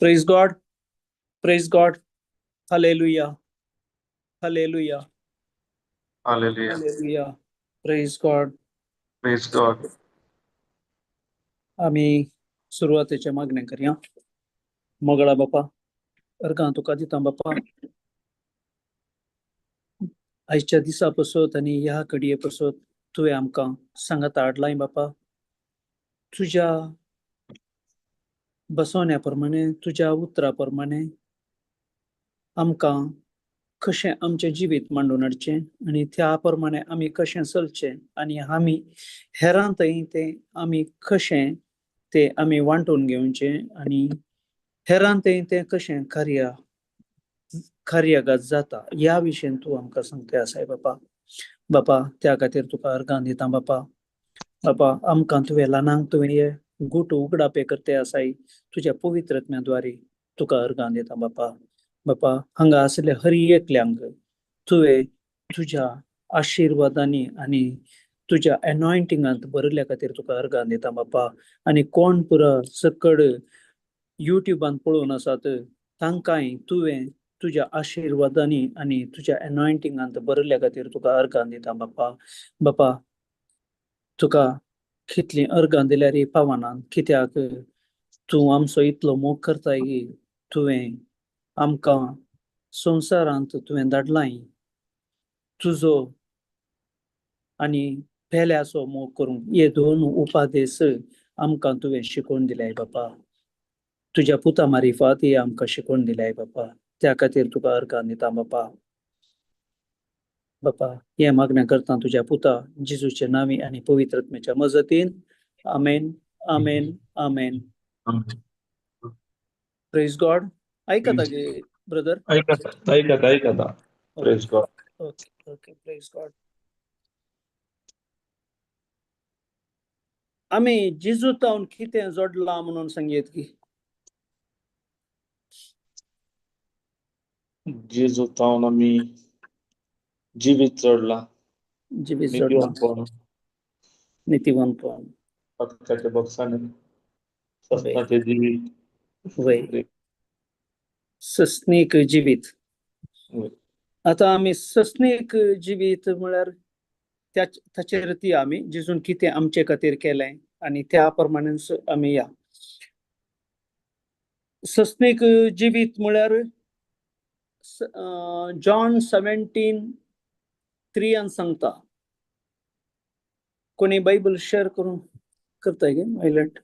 Praise God, praise God, hallelujah, hallelujah, hallelujah. Hallelujah, praise God. Praise God. आमी सुरवातेच्या मागण्या करया. मोगळा बापा, अर्गां तुका दिता बापा, आयच्या दिसा पसत आनी ह्या घडये पसत तुवें आमकां सांगात हाडलाय बापा. तुज्या बसवण्या प्रमाणे, तुज्या उतरा प्रमाणे आमकां कशें आमचें जिवीत मांडून हाडचें आनी त्या प्रमाणे आमी कशें चलचें आनी आमी हेरां थंय तें आमी कशें तें आमी वांटून घेवचें आनी हेरां थंय तें कशें कार्यगत जाता ह्या विशयान तूं आमकां सांगता आसाय बापा. बापा त्या खातीर तुका अर्गां दिता बापा. बापा आमकां तुवें ल्हानांक तुवें हे गुट उगडापे करते आसाय तुज्या पवित्र आत्म्या तुका अर्गां दिता बापा. बापा हांगा आसले हर एकल्यांक तुवें तुज्या आशिर्वादांनी आनी तुज्या एनॉयंटिंगांत भरिल्ल्या खातीर तुका अर्गां दिता बापा. आनी कोण पुरा सकड युट्युबान पळोवन आसात तांकांय तुवें तुज्या आशिर्वादांनी आनी तुज्या एनॉयंटिंगांत भरिल्ल्या खातीर तुका अर्गां दिता बापा. बापा तुका कितलीं अर्गां दिल्यार पावना, कित्याक तूं आमचो इतलो मोग करताय की तुवें आमकां संवसारांत तुवें धाडलाय तुजो आनी पेल्याचो मोग करूंक. हे दोन उपादेश आमकां तुवें शिकोवन दिल्याय बापा. तुज्या पुता मारिफात हे आमकां शिकोवन दिल्याय बापा. त्या खातीर तुका अर्गां दिता बापा. बापा हे मागण्या करता तुज्या पुता जेजूच्या नांवी आनी पवित्र आत्म्याच्या मजतीन. आमेन, आमेन, आमेन. Praise God. ऐकता गे ब्रदर? ऐकता ऐकता ऐकता. Praise God. Okay, okay, praise God. आमी जेजू तावन कितें जोडलां म्हणून सांगयत की? जेजू तावन आमी जिवीत जोडलां, जिवीत जोडलां, नितीवंतपण, नितीवंतपण, पथकाच्या बॉक्सांनी सस्नाचें जिवीत, वय सस्नीक जिवीत. आतां आमी सस्नीक जिवीत म्हळ्यार ताचेर ती आमी जेजून कितें आमचे खातीर केलें आनी त्या प्रमाणेच आमी या. सस्नीक जिवीत म्हळ्यार जॉन 17:3 सांगता. कोणी बायबल शेअर करून करताय गे island?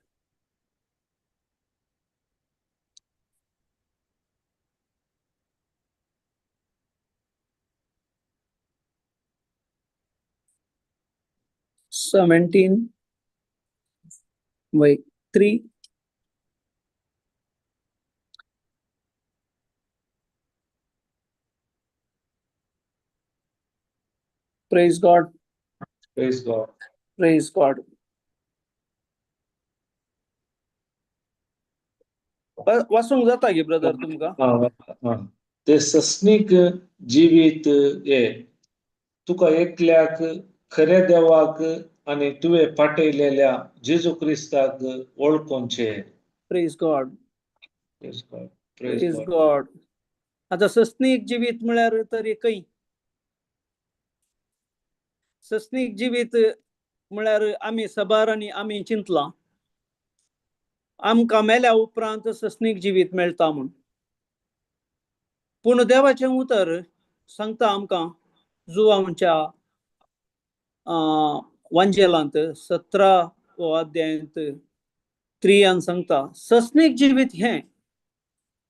17:3. Praise God. Praise God. Praise God. वाचूंक जाता गे ब्रदर तुमकां? ते सस्नीक जिवीत हे तुका एकल्याक खऱ्या देवाक आनी तुवें पाठयलेल्या जेजू क्रिस्ताक वळखोवचें. Praise God. Praise God. Praise God. आतां सस्नीक जिवीत म्हळ्यार तर खंय? सस्नीक जिवीत म्हळ्यार आमी सबार आनी आमी चिंतलां आमकां मेल्या उपरांत सस्नीक जिवीत मेळटा म्हूण. पूण देवाचें उतर सांगता आमकां जुवांच्या वांजेलांत 17 वो अध्यायांत 3 सांगता सस्नीक जिवीत हें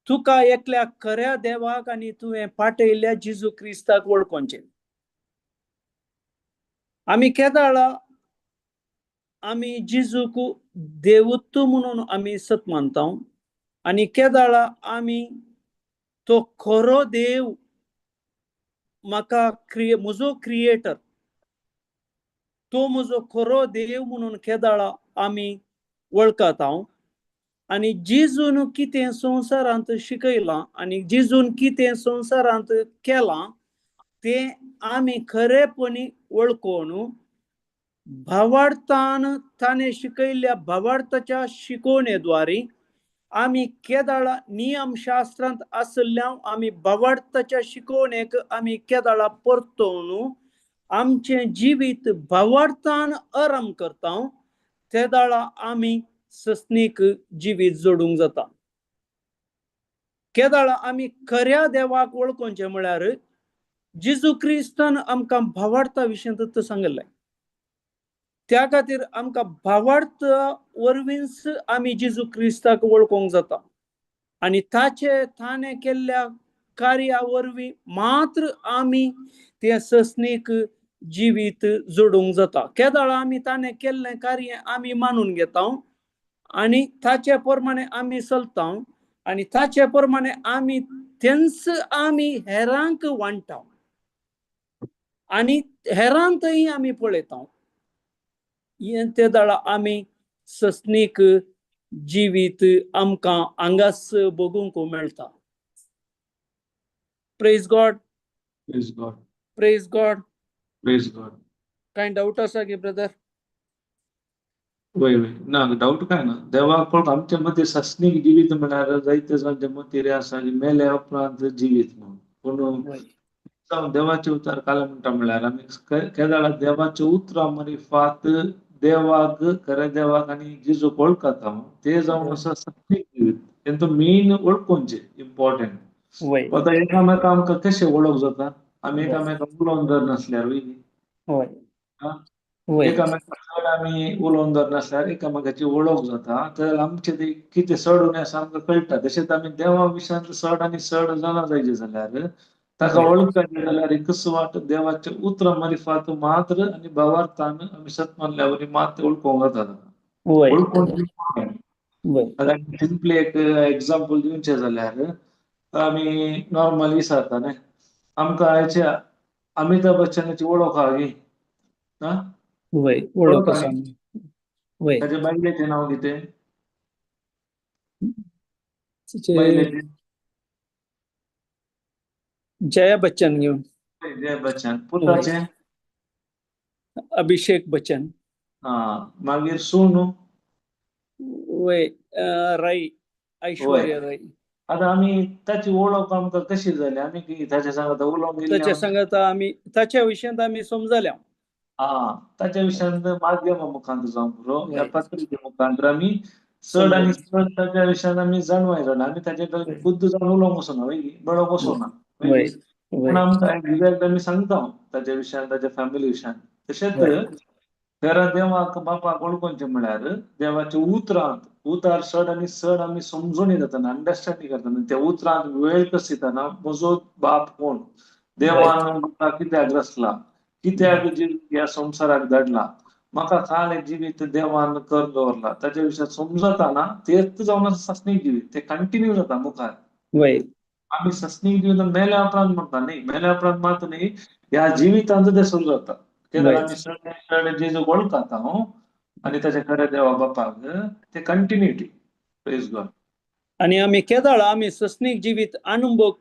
तुका एकल्या खऱ्या देवाक आनी तुवें पाठयल्ल्या जेजू क्रिस्ताक वळखोवचें. आमी केदाळा आमी जेजूक देवत्व म्हणून आमी सत मानता आनी केदाळा आमी तो खरो देव म्हाका म्हजो क्रिएटर तो म्हजो खरो देव म्हणून केदाळा आमी वळखता. आनी जेजून कितें संवसारांत शिकयलां आनी जेजून कितें संवसारांत केलां तें आमी खरेपणी वळखून भावार्थान ताणें शिकयल्ल्या भावार्थाच्या शिकवणे द्वारे आमी केदाळा नियमशास्त्रांत आशिल्ल्या आमी भावार्थाच्या शिकवणेक आमी केदाळा परतोवन आमचें जिवीत भावार्थान आराम करता तेदाळा आमी सस्नीक जिवीत जोडूंक जाता. केदाळा आमी खऱ्या देवाक वळखोवचें म्हळ्यार जेजू क्रिस्तान आमकां भावार्था विशयांत सांगिल्लें. त्या खातीर आमकां भावार्थ वरवींच आमी जेजू क्रिस्ताक वळखोवंक जाता आनी ताचे ताणें केल्ल्या कार्या वरवीं मात्र आमी तें सस्नीक जिवीत जोडूंक जाता. केदाळा आमी ताणें केल्लें कार्य आमी मानून घेता आनी ताचे प्रमाणे आमी चलता आनी ताचे प्रमाणे आमी तेंच आमी हेरांक वांट्टा आनी हेरांतय आमी पळयता. ते दाळा आमी सस्नीक जिवीत आमकां हांगास बगूंक मेळटा. Praise God. Praise God. Praise God. Praise God. कांय डावट आसा की ब्रदर? वय वय, ना डावट काय ना. देवाक कोण आमच्या मदीं सस्नीक जिवीत म्हळ्यार जायते जाणांच्या मतीर आसा की मेल्या उपरांत जिवीत म्हणून. पूण जावं देवाचे उतर काल म्हणटा म्हळ्यार आमी केदाळा देवाचे उतरां मरिफात देवाक खऱ्या देवाक आनी जेजूक वळखता ते जावन आसा सस्नीक जिवीत. तेंचो मेन वळखोवचें इम्पॉर्टंट. आतां एकामेका आमकां कशें वळख जाता? आमी एकामेका उलोवन जर नासल्यार वय न्ही, एकामेका चड आमी उलोवन जर नासल्यार एकामेकाची वळख जाता. तर आमचे ते कितें चड उणें आसा आमकां कळटा. तशेंच आमी देवा विशयांत चड आनी चड जाणा जायचे जाल्यार ताका वळखपाचें जाल्यार एकच वाट देवाच्या उतरां मारिफात मात्र आनी भावार्थान आमी सत मानल्या वरी मात्र वळखोवंक जाता ताका. वळखून आतां सिंपली एक एग्जाम्पल दिवचें जाल्यार आमी नॉर्मली विचारता न्ही, आमकां आयच्या अमिताभ बच्चनाची वळख आहा गी? वय, वळख आसा. वय. ताच्या बायलेचें नांव कितें? बायलेचें जया बच्चन घेवन. जया बच्चन. पुताचें? अभिषेक बच्चन. हा, मागीर सून? वय, राय, ऐश्वर्या राय. आतां आमी ताची वळख आमकां कशी जाली? आमी ताच्या सांगात उलोवंक गेल्ले, ताच्या सांगात आमी ताच्या विशयांत आमी समजल्या. हा, ताच्या विशयांत माध्यमा मुखांत जावंक पुरो, ह्या पत्रिके मुखांत आमी चड आनी चड ताच्या विशयांत आमी जाणवाय जाणा. आमी ताचे खुद्द जावन उलोवंक वचना, मेळोवंक वचना, पूण आमकां एक्झॅक्ट आमी सांगता ताच्या विशयांत, ताच्या फॅमिली विशयांत. तशेंच खऱ्या देवाक बापाक वळखोवचें म्हळ्यार देवाच्या उतरांत उतार चड आनी चड आमी समजून जाताना, अंडरस्टँडींग करतना, त्या उतरांत वेळ कसो दितना म्हजो बाप कोण, देवान म्हाका कित्याक रचला, कित्याक ह्या संवसाराक धाडला, म्हाका काल जिवीत देवान कर दवरला, ताच्या विशयांत समजताना तेच जावन सस्नीक जिवीत ते कंटिन्यू जाता मुखार. आमी सस्नीक जिवीत मेल्या उपरांत म्हणटा न्ही, मेल्या उपरांत मात न्ही, ह्या जिवितांत ते सुरू जाता. तेन्ना आमी सगळे जेजूक वळखता आनी ताच्या खऱ्या देवा बापाक ते कंटिन्युटी. Praise God. आनी आमी केदाळा आमी सस्नीक जिवीत अनुभव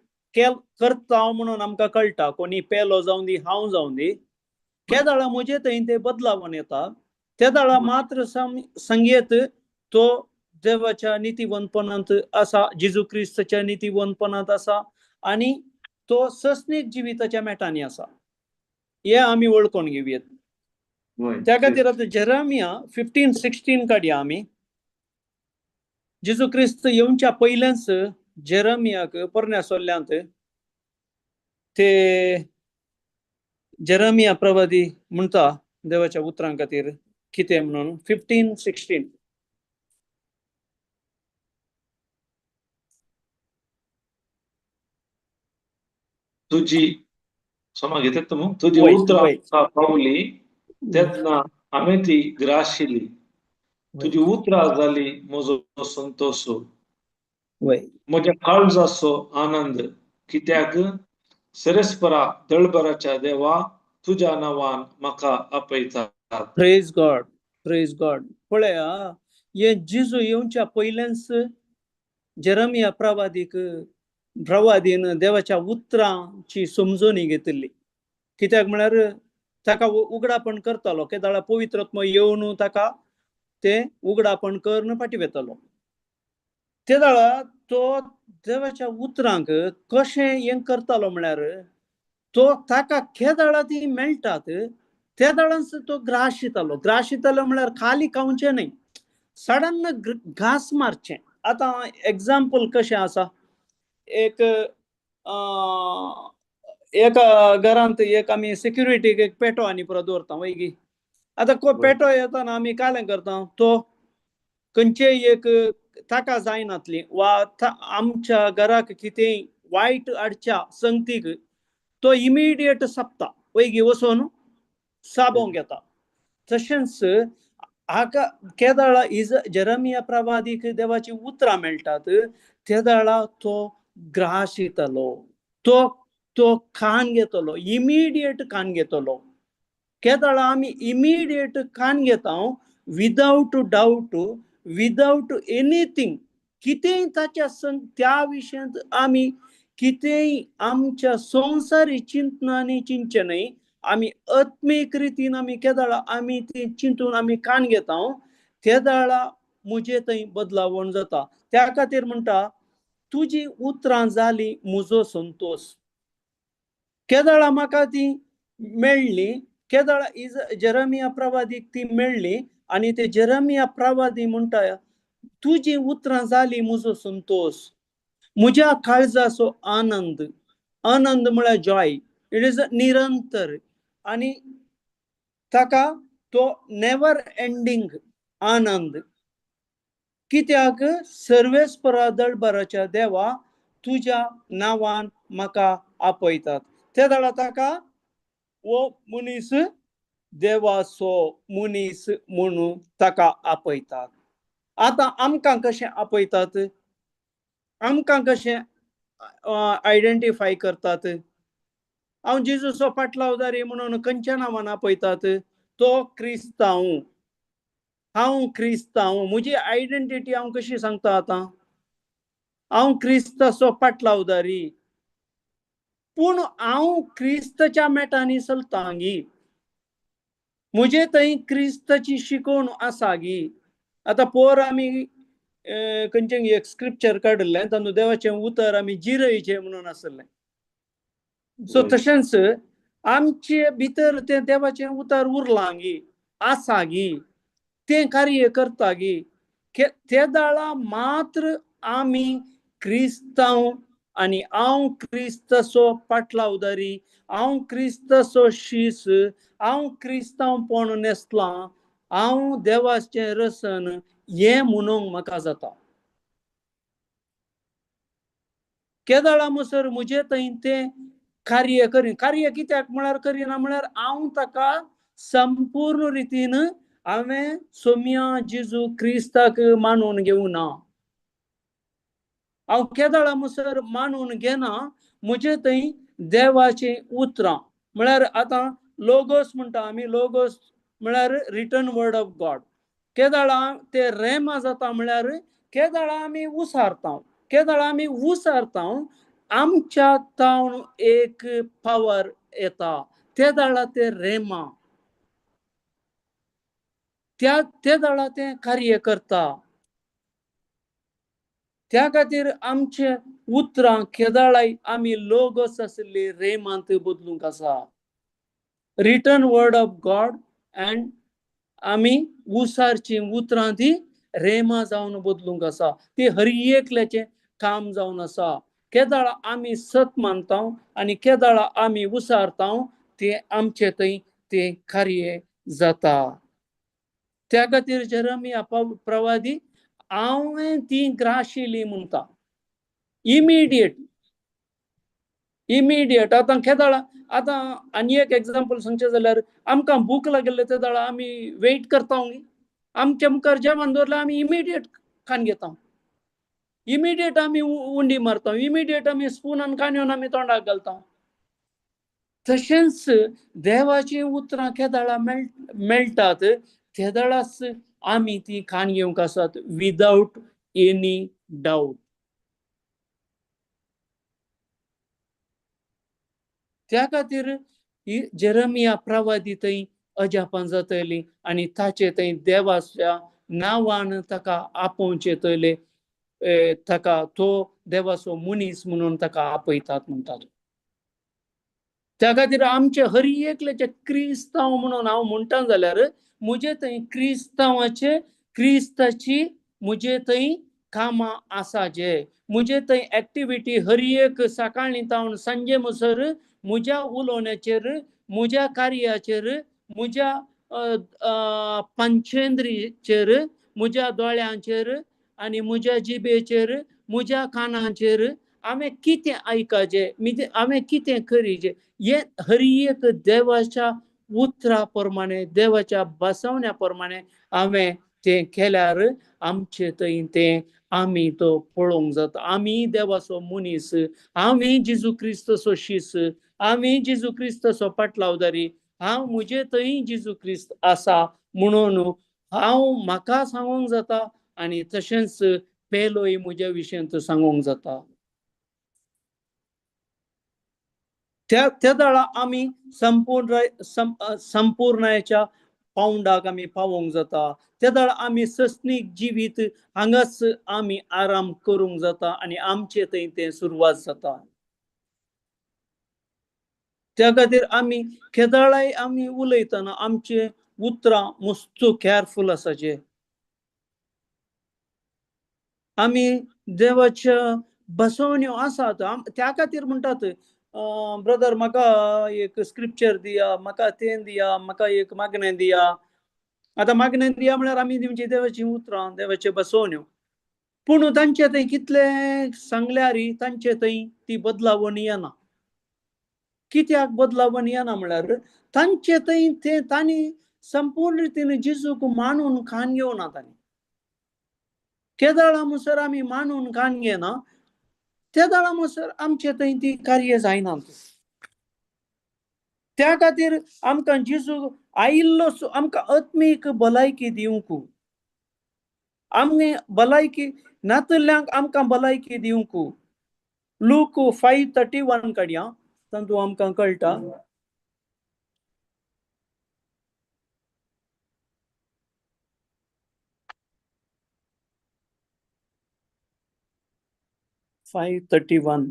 करता म्हणून आमकां कळटा. कोणी पेलो जावं दी, हांव जावं दी, केदाळा म्हजे थंय ते बदलावन येता तेदाळा मात्र संगीत तो देवाच्या नितीवंतपणांत आसा, जेजू क्रिस्ताच्या नितीवंतपणांत आसा आनी तो सस्नीक जिविताच्या मेटांनी आसा. हे आमी वळखून घेवयेत. त्या खातीर आतां जेरामिया 15-16 काडया आमी. जेजू क्रिस्त येवच्या पयलेंच जेरमियाक पोरण्या सोल्ल्यांत ते जेरमिया प्रवादी म्हणटा देवाच्या उतरां खातीर कितें म्हणून 15-16. तुजी समा घेतात तूं, तुजी उतरां पावली तेन्ना हांवें ती ग्राशिली, तुजी उतरां जाली म्हजो संतोश, म्हज्या काळजाचो आनंद, कित्याक सरेस्परा दळबराच्या देवा तुज्या नांवान म्हाका आपयतात. Praise God. Praise God. पळया, हे जेजू येवच्या पयलेंच जेरमिया प्रवादीक प्रवादीन देवाच्या उतरांची समजणी घेतिल्ली. कित्याक म्हळ्यार ताका उगडापण करतालो, केदाळा पवित्रात्मो येवन ताका ते उगडापण करून फाटी वेतालो. ते वेळार तो देवाच्या उतरांक कशें हें करतालो म्हळ्यार तो ताका केदळा ती मेळटात तेदळांच तो ग्राशितालो. ग्राशितालो म्हळ्यार खाली खावचें न्हय, सडन घास मारचें. आतां एग्जाम्पल कशें आसा, एक एका घरांत एक आमी सेक्युरिटीक एक पेटो आनी पुरो दवरता वयगी. आतां पेटो येताना आमी कालें करता, तो खंयचेय एक ताका जायनातली वा आमच्या घराक कितेंय वायट हाडच्या संगतीक तो इमिडिएट सापता वयगी, वचून साबोंक येता. तशेंच हाका केदळा is Jeremiah प्रवादीक देवाची उतरां मेळटात तेदळा तो ग्राशितलो, तो तो कान घेतलो, इमिडिएट कान घेतलो. केदळा आमी इमिडिएट कान घेता विदावट डावट, विदावट एनीथींग, कितेंय ताच्या संग त्या विशयांत आमी कितेंय आमच्या संवसारी चिंतनांनी चिंतचें न्हय, आमी आत्मीक रितीन आमी केदळा आमी ती चिंतून आमी कान घेता तेदळा म्हजे थंय बदलावण जाता. त्या खातीर म्हणटा तुजी उतरां जाली म्हजो संतोश. केदळा म्हाका ती मेळ्ळी, केदळा is Jeremiah प्रवादीक ती मेळ्ळी आनी ते जेरमिया प्रवादी म्हणटा तुजी उतरां जाली म्हजो संतोश, म्हज्या काळजाचो आनंद. आनंद म्हळ्यार जॉय, it is निरंतर आनी ताका तो नेवर एंडींग आनंद. कित्याक सर्वेस्परा दळभराच्या देवा तुज्या नांवान म्हाका आपयतात. ते वेळार ताका हो मनीस देवाचो मनीस म्हणून ताका आपयतात. आतां आमकां कशें आपयतात, आमकां कशें आयडेंटिफाय करतात? हांव जेजूचो पाटलावदारी म्हणून खंयच्या नांवान आपयतात? तो क्रिस्तांव, हांव क्रिस्तांव. म्हजी आयडेंटिटी हांव कशी सांगता आतां? हांव क्रिस्ताचो पाटलावदारी, पूण हांव क्रिस्ताच्या मेटांनी चलता गी, म्हजे थंय क्रिस्ताची शिकवण आसा गी. आतां पोर आमी खंयचें एक स्क्रिप्चर काडिल्लें, तातूंत देवाचें उतर आमी जिरयचें म्हणून आसलें. सो तशेंच आमचे भितर तें देवाचें उतर उरलां गी, आसा गी, तें कार्य करता गी, ते दाळा मात्र आमी क्रिस्तांव आनी हांव क्रिस्ताचो पाटलावदारी, हांव क्रिस्ताचो शीस, हांव क्रिस्तांवपण न्हेसलां, हांव देवाचें रसन हें म्हणूंक म्हाका जाता. केदळा म्हणसर म्हजे थंय तें कार्य करीन. कार्य कित्याक म्हळ्यार करिना म्हळ्यार हांव ताका संपूर्ण रितीन हांवें सोम्या जेजू क्रिस्ताक मानून घेवना. हांव केदळा म्हणसर मानून घेना म्हजे थंय देवाचीं उतरां. म्हळ्यार आतां लोगोस म्हणटा आमी, लोगोस म्हळ्यार रिटर्न वर्ड ऑफ गॉड. केदळा ते रेमा जाता म्हळ्यार केदळा आमी उसारता, केदळा आमी उसारता आमच्या तावन एक पावर येता, ते दाळा ते रेमा, त्या ते दाळा ते कार्य करता. त्या खातीर आमचे उतरां केदळाय आमी लोगोस आशिल्ली रेमांत बदलूंक आसा. Written word of God and आमी उसारची उतरां ती रेमा जावन बदलूंक आसा. ती हर एकल्याचें काम जावन आसा. केदळा आमी सत मानता आनी केदळा आमी उसारता ते आमचे थंय तें कार्य जाता. त्या खातीर जेरमिया प्रवादी हांवें ती ग्राशिली म्हणटा इमिडिएट इमिडिएट. आतां केदळा आतां आनी एक एग्जाम्पल सांगचें जाल्यार आमकां भूक लागिल्ले ते वेळार आमी वेट करता, आमच्या मुखार जेवण दवरल्यार आमी इमिडिएट खाण घेता, इमिडिएट आमी उंडी मारता, इमिडिएट आमी स्पुनान खाण येवन आमी तोंडाक घालता. तशेंच देवाचीं उतरां केदळा मेळटात तेदळाच आमी ती खाण घेवंक आसात विदावट एनी डावट. त्या खातीर ही जेरमिया प्रवादी थंय अजापां जातली आनी ताचे थंय देवाच्या नांवान ताका आपोवचें तले ताका तो देवाचो मनीस म्हणून ताका आपयतात म्हणटात. त्या खातीर आमचे हर एकल्याचे क्रिस्तांव म्हणून हांव म्हणटा जाल्यार म्हजे थंय क्रिस्तांवाचे क्रिस्ताची म्हजे थंय कामां आसा, जे म्हजे थंय एक्टिविटी हर एक सकाळीं तावन सांजे म्हणसर म्हज्या उलोवण्याचेर, म्हज्या कार्याचेर, म्हज्या पंचेंद्रीचेर, म्हज्या दोळ्यांचेर आनी म्हज्या जिबेचेर, म्हज्या कानाचेर हांवें कितें आयकाचें, हांवें कितें करीचें, हें हर एक देवाच्या उतरा प्रमाणे, देवाच्या बसवण्या प्रमाणे हांवें तें केल्यार आमचे थंय तें आमी तो पळोवंक जाता. आमी देवाचो मनीस, आमी जेजू क्रिस्ताचो शीस, आमी जेजू क्रिस्ताचो पाटलावदारी, हांव म्हजे थंय जेजू क्रिस्त आसा म्हणून हांव म्हाका सांगूंक जाता आनी तशेंच पेलोय म्हज्या विशयांत सांगूंक जाता. त्या त्या वेळा आमी संपूर्णाच्या पावंडाक आमी पावोंक जाता. त्या वेळा आमी सस्नीक जिवीत हांगाच आमी आराम करूंक जाता आनी आमचे थंय तें सुरवात जाता. त्या खातीर आमी केदळाय आमी उलयतना आमचे उतरां मस्त केअरफूल आसाचे. आमी देवाच्या बसवण्यो आसात त्या खातीर म्हणटात, ब्रदर म्हाका एक स्क्रिप्चर दिया, म्हाका तें दिया, म्हाका एक मागणें दिया. आतां मागणें दिया म्हळ्यार आमी दिवची देवाचीं उतरां, देवाच्यो बसवण्यो. पूण तांचे थंय कितलें सांगल्यार तांचे थंय ती बदलावण येना. कित्याक बदलावण येना म्हळ्यार तांचे थंय ते तांणी संपूर्ण रितीन जेजूक मानून खान घेवना. तांणी केदळा म्हणसर आमी मानून खान घेना त्या वेळा म्हणसर आमचे थंय ती कार्य जायना. त्या खातीर आमकां जेजू आयिल्लो आमकां आत्मीक भलायकी दिवंक, आमी भलायकी नातल्ल्यांक आमकां भलायकी दिवंक. लूक 5:31 काडया, तातूंत आमकां कळटा. 5:31.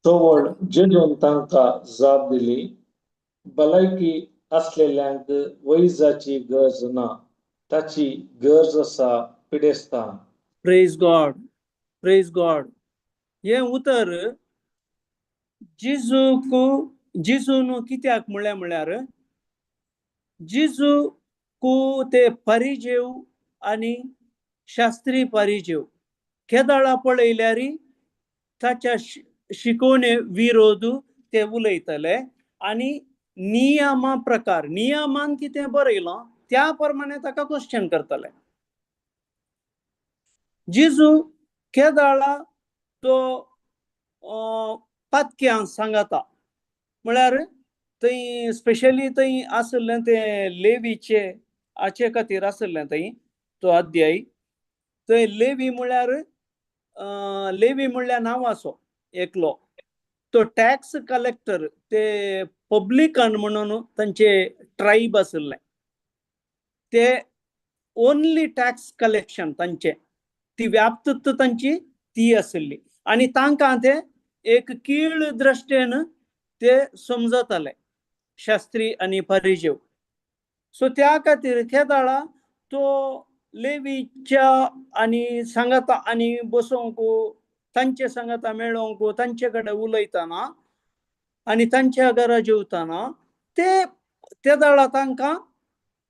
तवळ जेजून तांकां जाप दिली, भलायकी आसलेल्यांक वैजाची गरज ना, ताची गरज आसा पिडेस्तांक. Praise God, praise God. हें उतर जेजूक जेजून कित्याक म्हणलें म्हळ्यार जेजू ते परिजेव आनी शास्त्री परिजेव केदळा पळयल्यार ताच्या शिकोवणे विरोध ते उलयतले आनी नियमा प्रकार नियमान कितें बरयलां त्या प्रमाणे ताका क्वेश्चन करतले. जेजू केदळा तो पातक्यांक सांगता म्हळ्यार थंय स्पेशली थंय आशिल्लें तें लेवीचे हाचे खातीर आशिल्लें थंय तो अध्याय. थंय लेवी म्हळ्यार लेवी म्हणल्यार नांवाचो एकलो तो टॅक्स कलेक्टर, ते पब्लिकन म्हणून तांचे ट्रायब आशिल्लें. ते ओनली टॅक्स कलेक्शन तांचे ती व्याप्त तांची ती आशिल्ली आनी तांकां ते एक कीळ दृश्टेन ते समजताले शास्त्री आनी परिजीव. सो त्या खातीर केदाळा तो लेवीच्या आनी सांगाता आनी बसोवंक तांचे सांगाता मेळोवंक तांचे कडेन उलयतना आनी तांच्या घरा जेवतना ते तेदाळा तांकां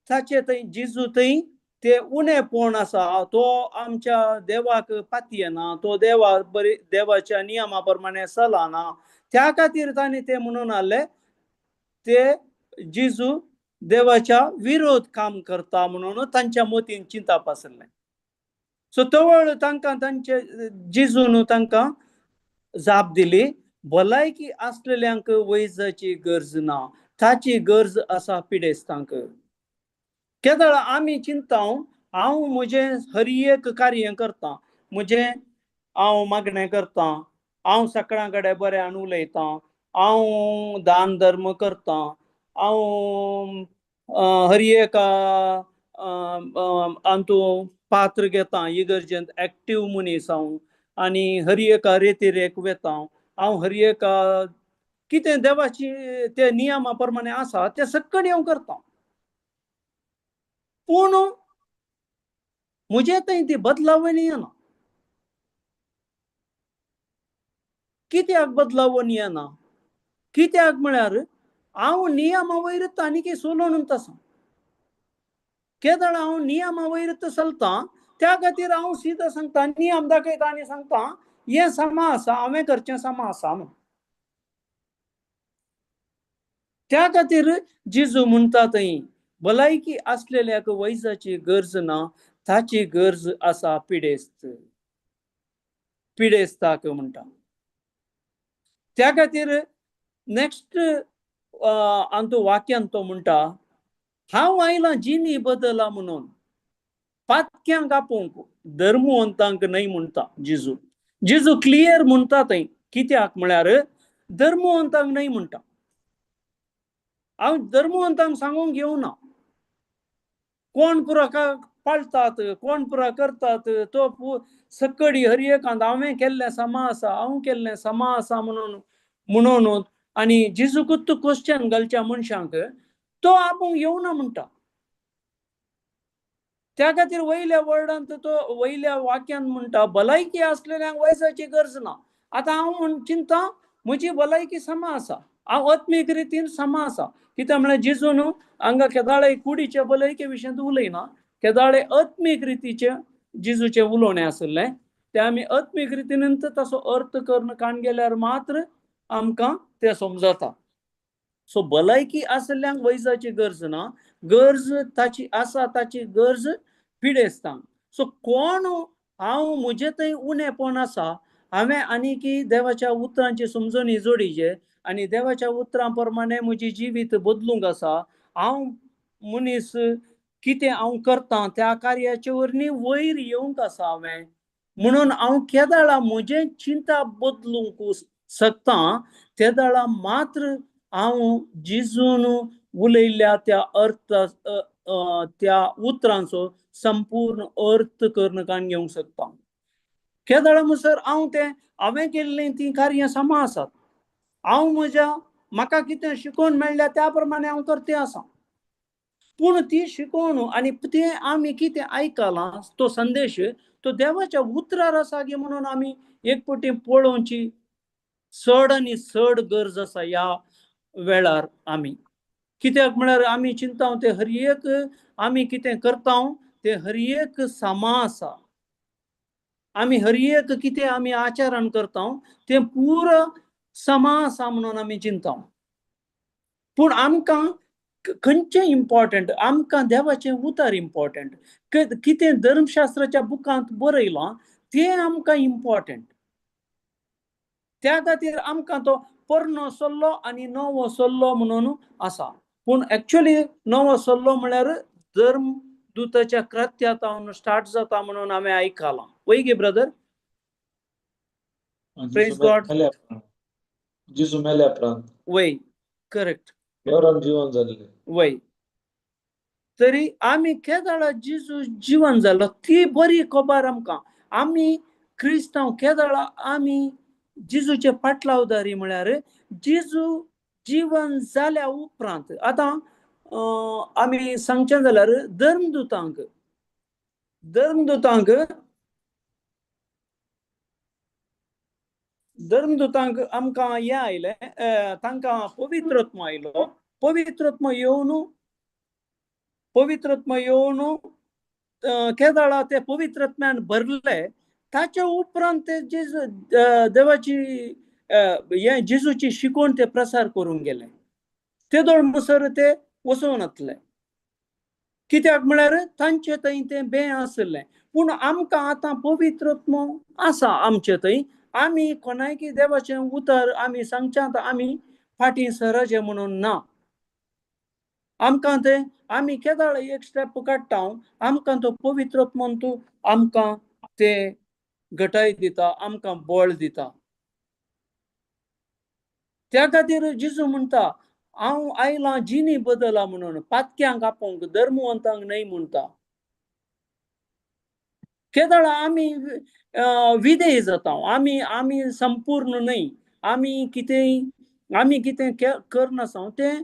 ताचे थंय जेजू थंय ते उणेपण आसा, तो आमच्या देवाक पातयेना, तो देवा बरी देवाच्या नियमा प्रमाणे चलना, त्या खातीर तांणी ते म्हणून आसले ते जेजू देवाच्या विरोध काम करता म्हणून तांच्या मतीन चिंताप आशिल्लें. सो तवळ तांकां तांचे जेजून तांकां जाप दिली, भलायकी आसलेल्यांक वैजाची गरज ना, ताची गरज आसा पिडेस्तांक. केदळा आमी चिंता हांव म्हजें हर एक कार्य करता, म्हजें हांव मागणें करता, हांव सगळ्यां कडेन बऱ्यान उलयतां, हांव दान धर्म करता, हांव हर एका अंतू पात्र घेता इगर्जेंत, एक्टीव मनीस हांव आनी हर एका रेतिरेक वेता हांव, हर एका कितें देवाची ते नियमा प्रमाणे आसा ते सक्कडी हांव करता, पूण म्हजे थंय ती बदलावणी येना. कित्याक बदलावणी येना? कित्याक म्हळ्यार हांव नियमा वयरच आनीक सोलोवन आसा. केदळ हांव नियमा वयरच चलता, त्या खातीर हांव सीधा सांगता, नियम दाखयता आनी सांगता हें समा आसा, हांवें करचें समा आसा म्हूण. त्या खातीर जेजू म्हणटा थंय भलायकी आसलेल्याक वैजाची गरज ना, ताची गरज आसा पिडेस्त, पिडेस्ताक म्हणटा. त्या खातीर नेक्स्ट अंतू वाक्यान तो म्हणटा, हांव आयलां जिनी बदला म्हणून, पातक्यांक आपोवंक, धर्मवंतांक न्हय म्हणटा जेजू. जेजू क्लियर म्हणटा थंय, कित्याक म्हळ्यार धर्मवंतांक न्हय म्हणटा. हांव धर्मवंतांक सांगूंक येवना कोण पुरा पाळटात, कोण पुरा करतात, तो सकडी हर एकांत हांवें केल्लें समा आसा, हांव केल्लें समा आसा म्हणून म्हणून आनी जेजूकूच क्वेश्चन घालच्या मनशांक तो आपूण येवना म्हणटा. त्या खातीर वयल्या वर्डांत तो वयल्या वाक्यान म्हणटा भलायकी आसलेल्यांक वैजाची गरज ना. आतां हांव म्हण चिंता म्हजी भलायकी समा आसा, हांव आत्मीक रितीन समा आसा. कित्याक म्हळ्यार जेजून हांगा केदाळे कुडीचे भलायके विशयांत उलयना, केदाळे आत्मीक रितीचे जेजूचें उलोवणें आशिल्लें तें आमी आत्मीक रितीन तसो अर्थ करून काण गेल्यार मात्र आमकां तें समजता. सो भलायकी आशिल्ल्यांक वैजाची गरज ना, गरज ताची आसा, ताची गरज पिडेस्तांक. सो कोण हांव म्हजे थंय उणेपण आसा, हांवें आनीकी देवाच्या उतरांची समजणी जोडीचे आनी देवाच्या उतरां प्रमाणे म्हजी जिवीत बदलूंक आसा. हांव मनीस कितें हांव करतां त्या कार्याचे वरवीं वयर येवंक आसा हांवें, म्हणून हांव केदाळा म्हजें चिंता बदलूंक शकता तेदाळा मात्र हांव जेजून उलयल्ल्या त्या अर्थ त्या उतरांचो संपूर्ण अर्थ करून काण घेवंक शकता. केदाळा म्हणसर हांव तें हांवें केल्लीं तीं कार्यां समा आसात, हांव म्हज्या म्हाका कितें शिकोवन मेळ्ळ्या त्या प्रमाणे हांव करते आसा, पूण ती शिकोवन आनी तें आमी कितें आयकलां तो संदेश तो देवाच्या उतरार आसा गे म्हणून आमी एक पटी पळोवची चड आनी चड गरज आसा ह्या वेळार. आमी कित्याक म्हळ्यार आमी चिंता तें हर एक आमी कितें करता तें हर एक समा आसा, आमी हर एक कितें आमी आचरण करता तें पुरो समा आसा म्हणून आमी चिंता. पूण आमकां खंयचें इम्पॉर्टंट, आमकां देवाचें उतर इम्पॉर्टंट, कितें धर्मशास्त्राच्या बुकांत बरयलां तें आमकां इम्पॉर्टंट. त्या खातीर आमकां तो पोरणो सल्लो आनी नवो सल्लो म्हणून आसा, पूण एक्चुअली नवो सल्लो म्हळ्यार धर्म दुताच्या कृत्यातावन स्टार्ट जाता म्हणून हांवें आयकलां. वय गे ब्रदर? Praise God. जेजू मेल्या उपरांत. वय, करेक्ट. देवरान जिवन जाल्लें. वय, तरी आमी केदाळा जेजू जिवन जालो ती बरी खबर आमकां. आमी क्रिस्तांव केदाळा आमी जेजूचे पाटलावदारी म्हळ्यार जेजू जिवन जाल्या उपरांत आतां आमी सांगचें जाल्यार धर्मदुतांक, धर्मदुतांक, धर्मदुतांक आमकां हें आयलें, तांकां पवित्रत्म आयलो. पवित्रत्म येवन, पवित्रत्म येवन केदाळा ते पवित्रत्म्यान भरले, ताच्या उपरांत ते जेजू देवाची हें जेजूची शिकवण ते प्रसार करूंक गेले. ते दोळ म्हणसर ते वचोन वतले, कित्याक म्हळ्यार तांचे थंय तें बें आशिल्लें. पूण आमकां आतां पवित्रत्म आसा आमचे थंय, आमी कोणायकी देवाचें उतर आमी सांगच्यांत आमी फाटीं सरचें म्हणून ना. आमकां तें आमी केदाळ एक स्टेप काडटा, आमकां तो पवित्रत्म तूं आमकां तें घटाय दिता, आमकां बळ दिता. त्या खातीर जेजू म्हणटा हांव आयलां जिणी बदला म्हणून, पातक्यांक आपोवंक, धर्मवंतांक न्हय म्हणटा. केदळा आमी विधेय जाता, आमी आमी संपूर्ण न्हय, आमी कितेंय आमी कितें करनासा तें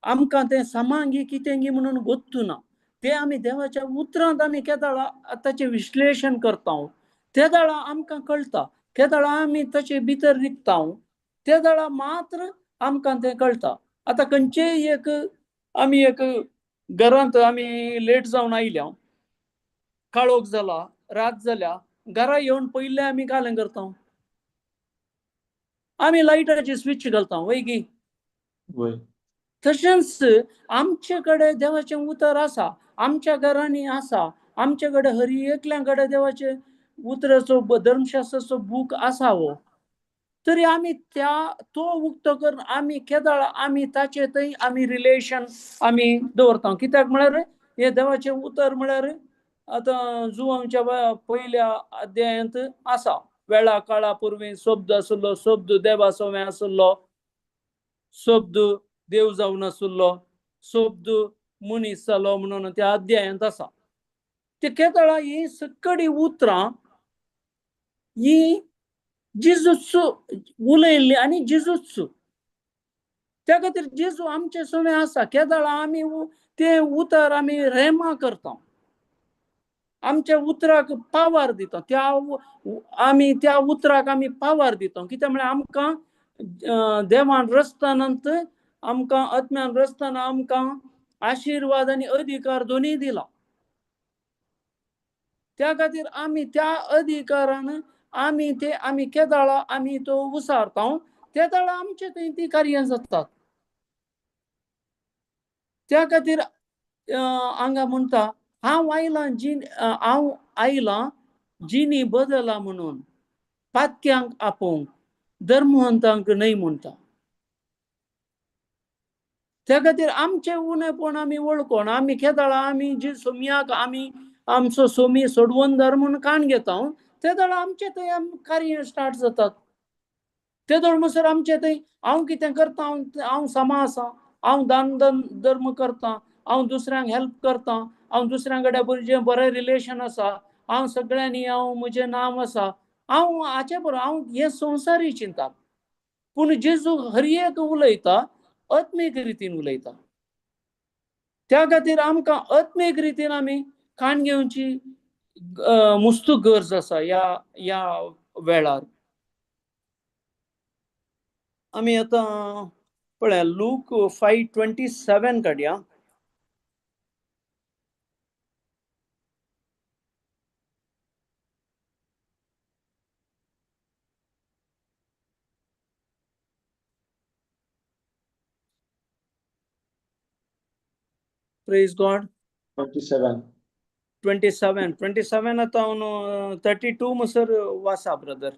आमकां तें समांगी कितेंगी म्हणून गोत्तुना. तें आमी देवाच्या उतरांत आमी केदळा ताचें विश्लेशण करता तेदळा आमकां कळटा. केदळा आमी ताचे भितर रिगता तेदळा मात्र आमकां तें कळटा. आतां खंयचेय एक आमी एक घरांत आमी लेट जावन आयल्या, काळोख जाला, रात जाल्या, घरा येवन पयलें आमी कालें करता, आमी लायटाची स्विच घालता वय की. तशेंच आमचे कडेन देवाचें उतर आसा, आमच्या घरांनी आसा, आमचे कडेन हर एकल्या कडेन देवाचें उतराचो धर्मशास्त्राचो बूक आसा हो. तरी आमी त्या तो उक्तो करून आमी केदळ आमी ताचे थंय आमी रिलेशन आमी दवरता. कित्याक म्हळ्यार हे देवाचें उतर म्हळ्यार आतां जुवांच्या पयल्या अध्यायांत आसा, वेळा काळा पुर्वी शब्द आसलो, शब्द देवा सवें आसलो, शब्द देव जावन आसलो, शब्द मनीस जालो म्हणून त्या अध्यायांत आसा. ते केदळा ही सकडी उतरां ही जेजूच उलयल्ली आनी जेजूच, त्या खातीर जेजू आमचे सवें आसा. केदळा आमी ते उतर आमी रेमा करता, आमच्या उतराक पावर दिता, त्या आमी त्या उतराक आमी पावर दिता. कित्याक म्हळ्यार आमकां देवान रस्तानंत आमकां आत्म्यान रस्ताना आमकां आशिर्वाद आनी अधिकार दोनूय दिला. त्या खातीर आमी त्या अधिकारान आमी ते आमी केदळा आमी तो उसारता तेदळा आमचे थंय ती कार्यां जातात. त्या खातीर हांगा म्हणटा हांव आयलां जी हांव आयलां जिणी बदला म्हणून, पातक्यांक आपोवंक, धर्मवंतांक न्हय म्हणटा. त्या खातीर आमचें उणेपण आमी वळखून आमी केदळा आमी जी सोम्याक आमी आमचो सोमी सोडवणदार म्हूण काण घेता तेदळा आमचे थंय कार्य स्टार्ट जातात. तेदळ म्हणसर आमचे थंय हांव कितें करता, हांव समा आसा, हांव दान धर्म करता, हांव दुसऱ्यांक हेल्प करता, हांव दुसऱ्यां कडेन म्हजें बरें रिलेशन आसा, हांव सगळ्यांनी हांव म्हजें नांव आसा, हांव हाचे बरोबर हांव हें संवसारी चिंता. पूण जेजू हर एक उलयता आत्मीक रितीन उलयता. त्या खातीर आमकां आत्मीक रितीन आमी काण घेवची मुस्तू गरज आसा. ह्या ह्या वेळार आमी आतां पळया लूक 5:27 काडया. Praise God. 27. 27 27 आतां हांव 32 म्हणसर वासा ब्रदर.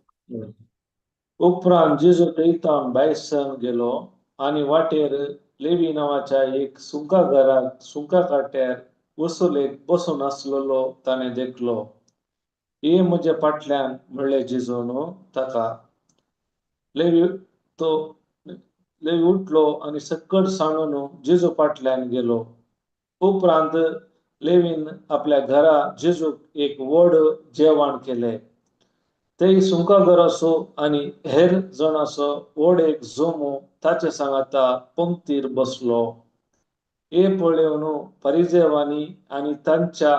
उपरांत जेजू थंयतावन भायर सरून गेलो आनी वाटेर लेवी नांवाच्या एक सुंका घराक सुंका काट्यार वसुलेक बसून आसलेलो ताणें देखलो. ये म्हज्या फाटल्यान म्हणलें जेजून ताका. लेवी तो लेवी उठलो आनी सकट सांडून जेजू फाटल्यान गेलो. उपरांत लेवीन आपल्या घरा जेजूक एक व्हड जेवण केलें. ते सुंकाघराचो आनी हेर जणांचो व्हड एक जोमो ताचे सांगाता पंक्तीर बसलो. हे पळोवन परिजेवांनी आनी तांच्या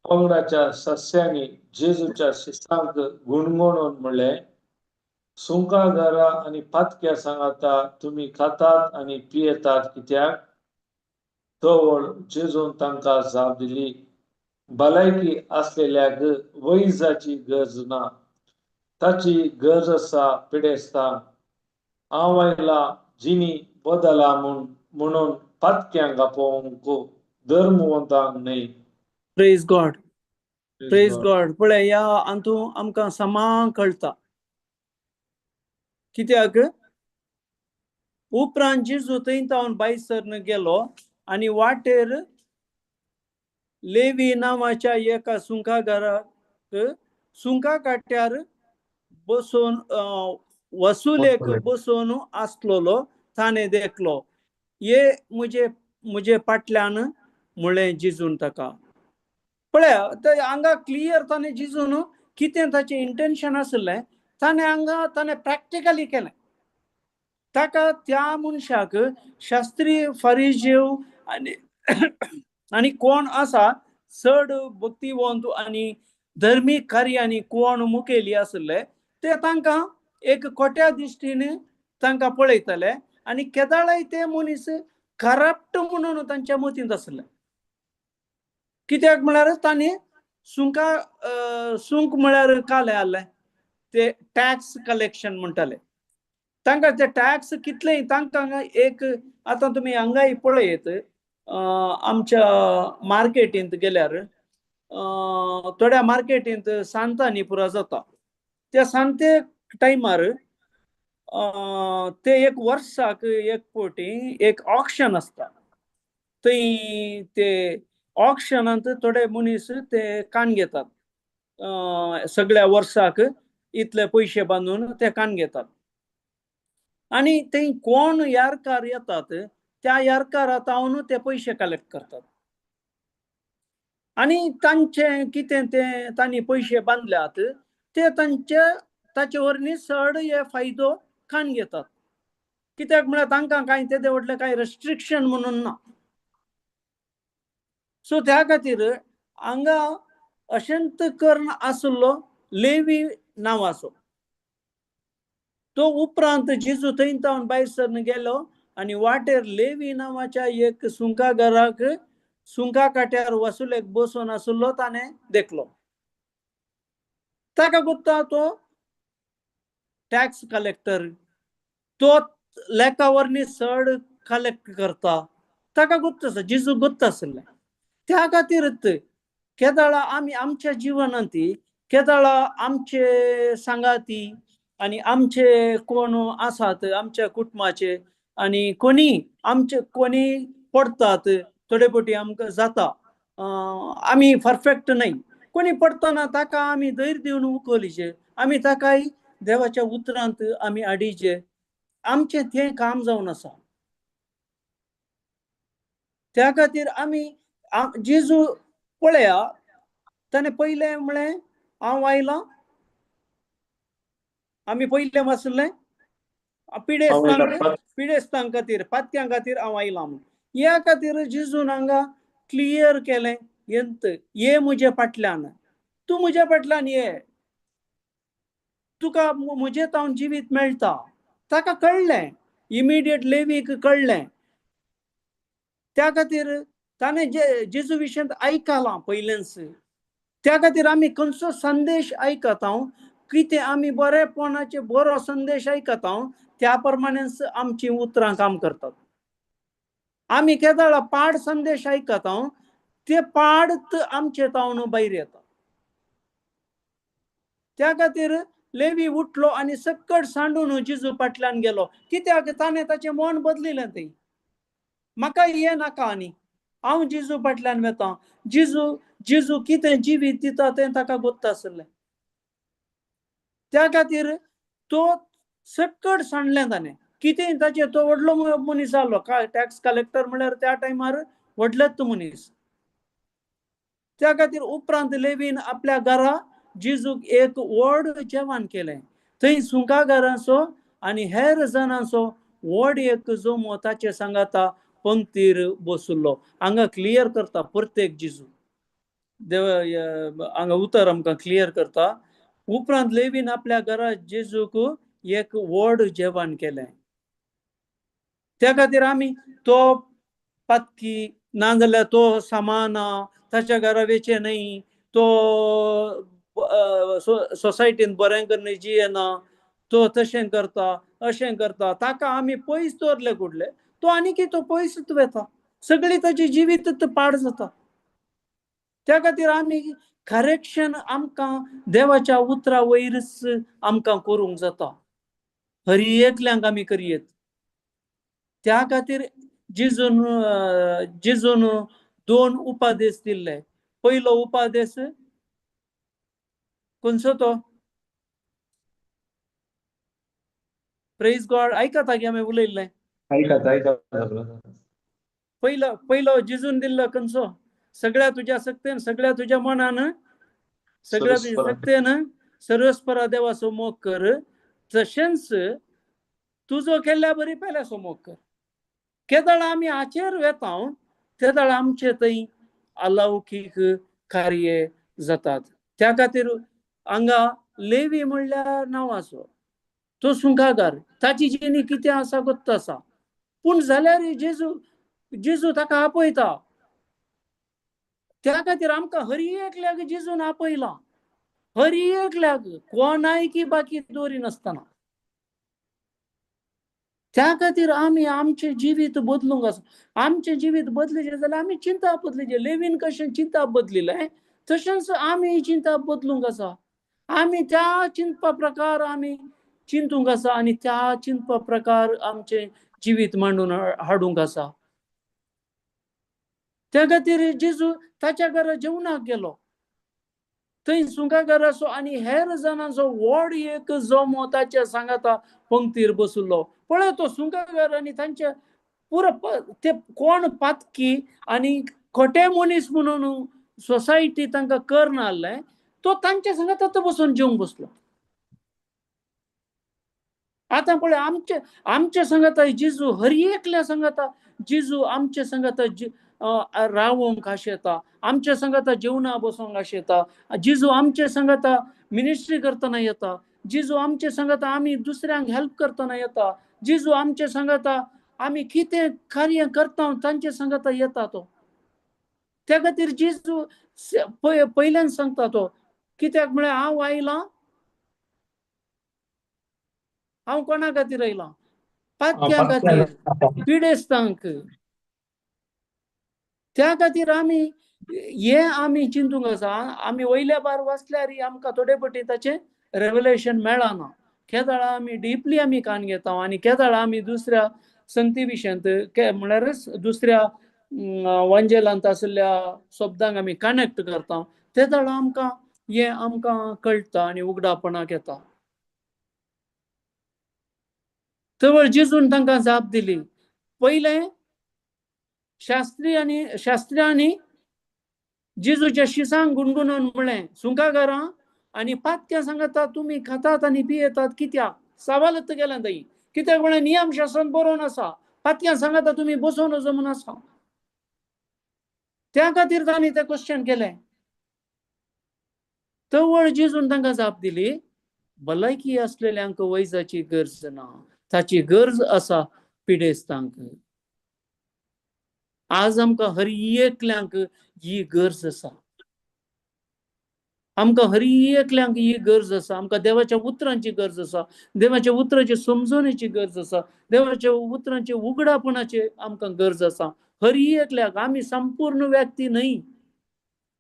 पंगडाच्या सस्यांनी जेजूच्या शिसांक गुणगुणून म्हणलें, सुंकाघरा आनी पातक्या सांगाता तुमी खातात आनी पियेतात कित्याक? तवळ जेजून तांकां जाप दिली, भलायकी आसलेल्याक वैजाची गरज ना, ताची गरज आसा पिडेस्तांक. हांव आयला जिणी बदला म्हणून पातक्यांक आपोवंक, धर्मवंतांक न्हय. Praise God, praise God. पळय ह्या हातूं आमकां समा कळटा. कित्याक उपरांत जेजू थंय तावन भायर सरन गेलो आनी वाटेर लेवी नांवाच्या एका सुंकाघराक सुंका काट्यार बसून वसुलेक बसून आसलेलो ताणें देखलो. ये मुजे मुजे फाटल्यान म्हळें जिजून ताका. पळया ते हांगा क्लियर ताणें जिजून कितें ताचें इंटेन्शन आशिल्लें ताणें हांगा ताणें प्रॅक्टिकली केलें. ताका त्या मनशाक शास्त्रीय फारिजेव आनी आनी कोण आसा चड भक्तिवंत आनी धर्मीक कार्यांनी कोण मुखेली आशिल्ले ते तांकां एक खोट्या दिश्टीन तांकां पळयताले आनी केदाळाय ते मनीस करप्ट म्हणून तांच्या मतींत आशिल्ले. कित्याक म्हळ्यार तांणी सुंका सुंक म्हळ्यार काले आहले ते टॅक्स कलेक्शन म्हणटाले. तांकां ते टॅक्स कितले तांकां एक आतां तुमी हांगाय पळयत आमच्या मार्केटींत गेल्यार थोड्या मार्केटींत सांतांनी पुरा जाता. त्या सांते टायमार ते एक वर्साक एक फावटी एक ऑक्शन आसता. थंय ते ऑक्शनांत थोडे मनीस ते कान घेतात, सगळ्या वर्साक इतले पयशे बांदून ते कान घेतात आनी थंय कोण यारकार येतात त्या यारकारा तावन ते पयशे कलेक्ट करतात आनी तांचे कितें ते तांणी पयशे बांदल्यात ते तांचे ताचे वरवीं चड हे फायदो कान घेतात. कित्याक म्हळ्यार तांकां कांय तेदे व्हडलें कांय रेस्ट्रिक्शन म्हणून ना. सो त्या खातीर हांगा अशेंत कर्ण आसलो लेवी नांवाचो. तो उपरांत जेजू थंय तावन भायर सरन गेलो आनी वाटेर लेवी नांवाच्या एक सुंकाघराक सुंका काट्यार वसुलेक बसून आसलो ताणें देखलो. ताका गुत्ता तो टॅक्स कलेक्टर, तो लेखा वरवीं चड कलेक्ट करता, ताका गुप्त आसा, जेजू गुप्त आशिल्लें. त्या खातीरच केदाळा आमी आमच्या जिवनांत केदाळा आमचे सांगाती आनी आमचे कोण आसात आमच्या कुटुंबाचे आनी कोणी आमचे कोणी पडटात थोडे फावटी आमकां जाता, आमी परफेक्ट न्हय, कोणी पडटना ताका आमी धैर्य दिवन उखलीचें, आमी ताकाय देवाच्या उतरांत आमी हाडीचें. आमचें तें काम जावन आसा. त्या खातीर आमी जेजू पळया ताणें पयलें म्हळें हांव आयलां, आमी पयलें वाचलें पिडेस्तांक पिडेस्तां खातीर पातक्यां खातीर हांव आयलां म्हूण. ह्या खातीर जेजून हांगा क्लियर केलें येंत ये म्हजे फाटल्यान, तूं म्हज्या फाटल्यान ये, तुका म्हजे तावन जिवीत मेळटा. ताका कळ्ळें इमिडिएट लेवीक कळ्ळें. त्या खातीर ताणें जे जेजू विशयांत आयकलां पयलेंच. त्या खातीर आमी खंयचो संदेश आयकता कितें आमी बरेपणाचे बरो संदेश आयकता त्या प्रमाणेच आमचीं उतरां काम करतात. आमी केदाळा पाड संदेश आयकता ते पाड आमचे तावन भायर येता. त्या खातीर लेवी उठलो आनी सक्कड सांडून जेजू फाटल्यान गेलो. कित्याक ताणें ताचें मन बदलिलें. थंय म्हाका हें नाका आनी हांव जेजू फाटल्यान वेता. जेजू जेजू कितें जिवीत दिता तें ताका गोत्त आशिल्लें. त्या खातीर तो सक्कड सांडलें ताणें. कितें ताचेर तो व्हडलो मनीस जालो, टॅक्स कलेक्टर म्हळ्यार त्या टायमार व्हडलेच मनीस. त्या खातीर उपरांत लेवीन आपल्या घरा जेजूक एक व्हड जेवण केलें. थंय सुंकागारांचो आनी हेर जाणांचो व्हड एक जमो ताचे सांगाता पंक्तीर बसुल्लो. हांगा क्लियर करता प्रत्येक जेजू देव हांगा उतर आमकां क्लियर करता. उपरांत लेवीन आपल्या घरा जेजूक एक व्हड जेवण केलें. त्या खातीर आमी तो पातकी नाजाल्यार तो सामाना ताच्या घरा वेचें न्हय, तो सोसायटीन बरें करून जियेना, तो तशें करता अशें करता, ताका आमी पयस दवरले कुडले तो आनीक तो पयसच वेता, सगळी ताची जिवीत पाड जाता. त्या खातीर आमी करेक्शन आमकां देवाच्या उतरा वयरच आमकां करूंक जाता, हरी एकल्यांक आमी करयेत. त्या खातीर जेजून जेजून दोन उपादेश दिल्ले. पयलो उपादेश खंयचो तो? प्रेज गॉड. आयकता की आमी उलयल्लें? आयकात आयकात ब्रदर. पयलो पयलो जिजून दिल्लो खंयचो? सगळ्या तुज्या सक्तेन, सगळ्या तुज्या मनान, सगळ्या तुज्या सर्वस्परा. सक्तेन सर्वस्परा देवाचो मोग कर, तशेंच तुजो केल्ल्या बरी पेल्याचो मोग कर. केदळ आमी हाचेर वेता तेदळ आमचे थंय अलौकीक कार्य जातात. त्या खातीर हांगा लेवी म्हणल्यार नांवाचो तो सुंकागार, ताची जिणी कितें आसा गोत्त आसा, पूण जाल्यार जेजू जेजू ताका आपयता. त्या खातीर आमकां हर एकल्याक जेजून आपयला, हर एकल्याक, कोणायकी बाकी दवरिनासतना. त्या खातीर आमी आमचें जिवीत बदलूंक आसा. आमचें जिवीत बदलिचें जाल्यार आमी चिंतप बदलिचें. लेवीन कशें चिंतप बदलिलें तशेंच आमी चिंतप बदलूंक आसा. आमी त्या चिंतपा प्रकार आमी चिंतूंक आसा आनी त्या चिंतपा प्रकार आमचें जिवीत मांडून हाडूंक आसा. त्या खातीर जेजू ताच्या घरा जेवणाक गेलो, थंय सुंकागाराचो आनी हेर जाणांचो व्हड एक जमो ताच्या सांगाता पंक्तीर बशिल्लो. पळय तो सुंकागार आनी तांचे पुरो ते कोण पातकी आनी खोटे मनीस म्हणून सोसायटी तांकां करना आहलें, तो तांच्या सांगाता तो बसून जेवंक बसलो. आतां पळय आमचे आमच्या सांगाता जेजू, हर एकल्या सांगाता जेजू आमच्या सांगाता रावोंक आशेता, आमच्या सांगाता जेवणा बसोंक आशेता. जेजू आमच्या सांगाता मिनिस्ट्री करतना येता. जेजू आमच्या सांगाता आमी दुसऱ्यांक हेल्प करतना येता. जेजू आमच्या सांगाता आमी कितें कार्य करता तांचे सांगाता येता तो. त्या खातीर जेजू पयल्यान सांगता तो, कित्याक म्हळ्यार हांव आयलां, हांव कोणा खातीर आयलां? पातक्यां खातीर, पिडेस्तांक. त्या खातीर आमी हे आमी चिंतूंक आसा. आमी वयल्या बार वाचल्यार आमकां थोडे पटी ताचें रेवलेशन मेळना. केदळा आमी डिपली आमी कान घेता आनी केदळा आमी दुसऱ्या संगती विशयांत म्हणल्यारच दुसऱ्या वांजेलांत आशिल्ल्या शब्दांक आमी कनेक्ट करता, तेदळा आमकां हें आमकां कळटा आनी उगडापणाक येता. तवळ जेजून तांकां जाप दिली. पयलें शास्त्री आनी शास्त्र्यांनी जेजूच्या शिसांक गुणगुणून म्हळें, सुंकागारां आनी पातक्यां सांगता तुमी खातात आनी पियेतात कित्याक? सवालत गेल्यां थंय. कित्याक म्हळ्यार नियम शास्त्रान बरोवन आसा, पातक्यां सांगता तुमी बसोवन वचो म्हूण आसा. त्या खातीर तांणी तें क्वेश्चन केलें. तवळ जेजून तांकां जाप दिली, भलायकी आसलेल्यांक वैजाची गरज ना, ताची गरज आसा पिडेस्तांक. आज आमकां हर एकल्यांक ही गरज आसा. आमकां हर एकल्यांक ही गरज आसा. आमकां देवाच्या उतरांची गरज आसा, देवाच्या उतराची समजवणेची गरज आसा, देवाच्या उतरांची उगडापणाची आमकां गरज आसा. हर एकल्याक. आमी संपूर्ण व्यक्ती न्हय,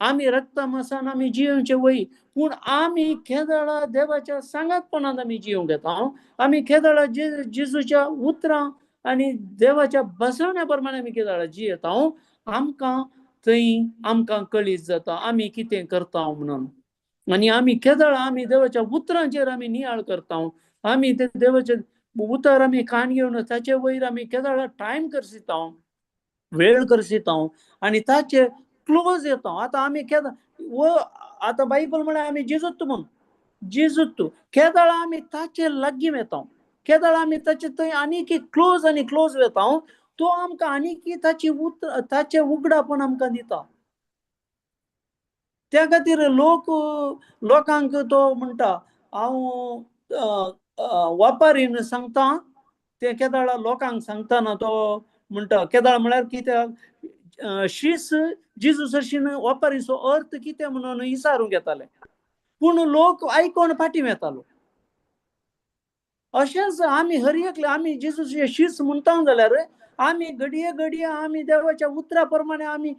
आमी रक्ता मासान आमी जियोवचे वय, पूण आमी केदळा देवाच्या सांगातपणान आमी जियोवंक येता. आमी केदळा जेजूच्या उतरां आनी देवाच्या बसवण्या प्रमाणे आमी केदळा जियेता. आमकां थंय आमकां कळीत जाता आमी कितें करता म्हणून. आनी आमी केदळा आमी देवाच्या उतरांचेर आमी नियाळ करता. आमी ते देवाचे उतर आमी कान घेवन ताचे वयर आमी केदळा टायम करसिता, वेळ करसिता आनी ताचे क्लोज येता. आतां आमी केदा वो आतां बायबल म्हळ्यार आमी जेजूत म्हूण जेजूत केदळा आमी ताचे लागीं वेता, केदळा आमी ताचे थंय आनीक क्लोज आनी क्लोज वेता, तो आमकां आनीक ताची उतर ताचें उगडापण आमकां दिता. त्या खातीर लोक लोकांक तो म्हणटा हांव वापारीन सांगता, ते केदळा लोकांक सांगतना तो म्हणटा केदळा म्हळ्यार कित्याक शीस जेजू सरशीन वापारीचो अर्थ कितें म्हणून विचारूंक येताले, पूण लोक आयकोन फाटीं वेतालो. अशेंच आमी हर एकले आमी जेजूचे शीस म्हणटा जाल्यार आमी घडये घडये आमी देवाच्या उतरा प्रमाणे आमी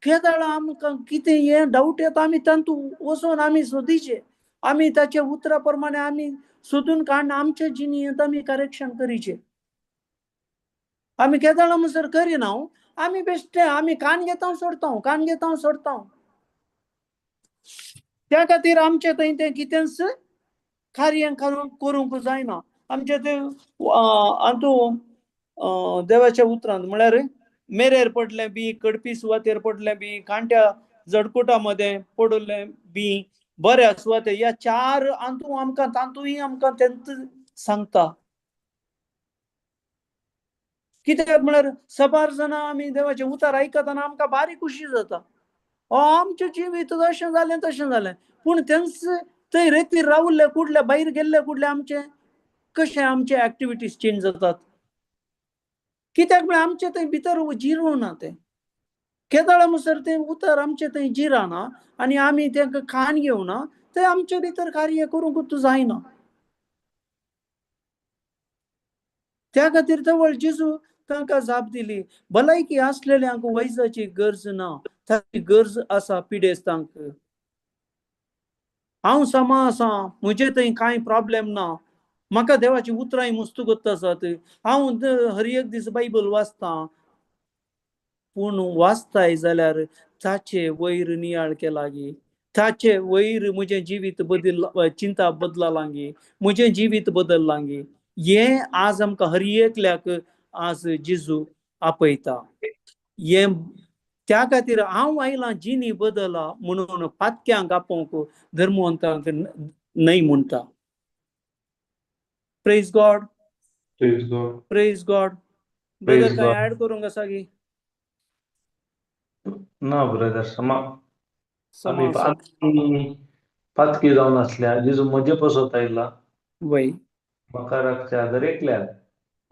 केदळा आमकां कितें हें डावट येता आमी तातूंत वचोन आमी सोदीचे, आमी ताच्या उतरा प्रमाणे आमी सोदून काडून आमचे जिणेंत आमी करेक्शन करीचे. आमी केदळा म्हणसर करिना, आमी बेश्टे आमी कान घेता सोडता, कान घेता सोडता. त्या खातीर आमचे थंय तें कितेंच कार्य करूंक जायना. आमचे तें हातूंत देवाच्या उतरांत म्हळ्यार मेरेर पडलें बी, कडपी सुवातेर पडलें बी, कांट्या जडकुटा मदें पडलें बी, बऱ्या सुवातेर, ह्या चार आंतू आमकां तातूंय आमकां तेंच सांगता. कित्याक म्हळ्यार सबार जाणां आमी देवाचें उतर आयकतना आमकां बारी खुशी जाता, आमचें जिवीत अशें जालें तशें जालें, पूण तेंच थंय रेतीर रावल्ले कुडले, भायर गेल्ले कुडले आमचे कशें आमचे एक्टिविटीज चेंज जातात. कित्याक म्हळ्यार आमचे थंय भितर जिरोना तें, केदळा म्हणसर तें उतर आमचे थंय जिराना आनी आमी तेंकां खाण घेवना, तें आमचे भितर कार्य करूंक जायना. त्या खातीर तवळ जेजू तांकां जाप दिली, भलायकी आसलेल्यांक वैजाची गरज ना, ताची गरज आसा पिडेस्तांक. हांव समा आसा, म्हजे थंय कांय प्रॉब्लेम ना, म्हाका देवाची उतरांय मुस्तूगत आसात, हांव हर एक दीस बायबल वाचतां, पूण वाचताय जाल्यार ताचे वयर नियाळ केला गी, ताचे वयर म्हजें जिवीत बदल, चिंता बदललां गी, म्हजें जिवीत बदललां गी, हें आज आमकां हर एकल्याक आज जेजू आपयता. हें त्या खातीर हांव आयलां जिणी बदला म्हणून पातक्यांक आपोवंक धर्मवंतांक न्हय म्हणटा. Praise God. Praise God. Praise God. Brother काय ऍड करूंक आसा की? ना ब्रदर, समा. आमी पातकी जावन आसल्या जेजू म्हजे पसत आयला वय म्हाका राखच्या दरेकल्याक.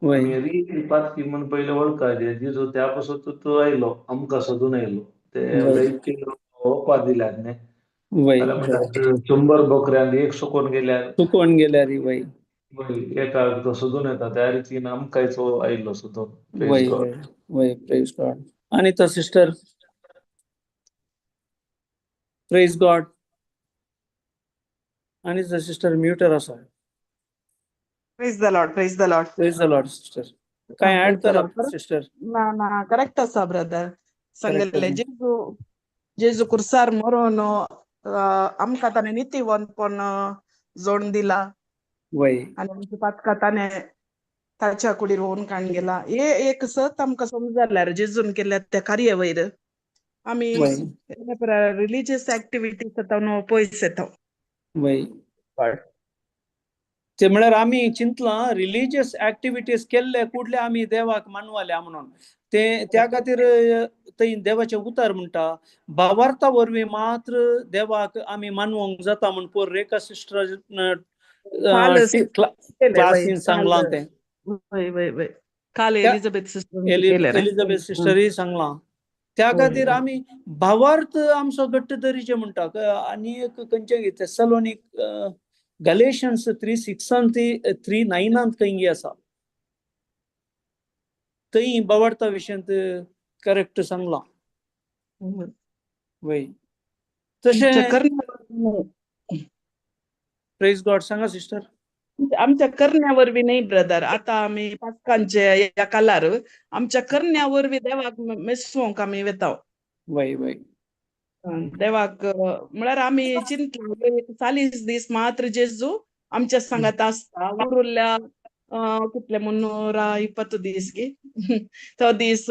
वय आमी पातकी म्हूण पयले वळखाचे, जेजू त्या पासत तो आयलो, आमकां सोदून आयलो, ते ओपार दिल्यात न्ही. वय 100 बकऱ्यांक एक सुकोवन गेल्यार, सुकोवन गेल्यार वय एका तो सोदून येता, त्या रितीन आमकांय तो आयलो सोदून. वय वय वय. प्रेज गॉड. आनी तो सिस्टर, प्रेज गॉड. आनी तो सिस्टर म्युटर आसा. Praise the Lord, praise the Lord. Praise the Lord sister. काय ऍड करा सिस्टर? ना ना, करेक्ट आसा ब्रदर सांगलें. जेजू जेजू कुर्सार मरोन आमकां ताणें नितीवंतपण जोडून दिला वय आनी आमच्या पातकां ताणें ताच्या कुडीर व्होवन काडून गेला. हे एक सत आमकां समजल्यार जेजून केल्या त्या कार्य वयर आमी रिलीजियस एक्टिविटीज जाता पयस येता. वय ते म्हळ्यार आमी चिंतलां रिलीजियस एक्टिविटीज केल्ले कुडले आमी देवाक मानवाल्या म्हणून, ते त्या खातीर थंय देवाचें उतर म्हणटा भावार्था वरवीं मात्र देवाक आमी मानवंक जाता म्हण पोर रेखा सिस्टर क्लासीन सांगलां तें. काल एलिझाबेथ सिस्टर, एलिझाबेथ सिस्टरूय सांगलां. त्या खातीर आमी भावार्थ आमचो घट्ट दरीचे म्हणटा. आनी एक खंयचें थेसलोनीक गलेशन्स 3:6 3:9 खंय आसा, थंय भावार्था विशयांत करेक्ट सांगलां. वय तशें. प्रेज गॉड. सांगा सिस्टर. आमच्या करण्या वरवीं न्ही ब्रदर, आतां आमी पास्कांचे ह्या कालार आमच्या करण्या वरवीं देवाक मेसोवंक आमी वेता. वय वय देवाक म्हळ्यार आमी चिंतले 40 दीस मात्र जेजू आमच्या सांगात आसता, उरुल्ल्या कितले 320 दीस गी तो दीस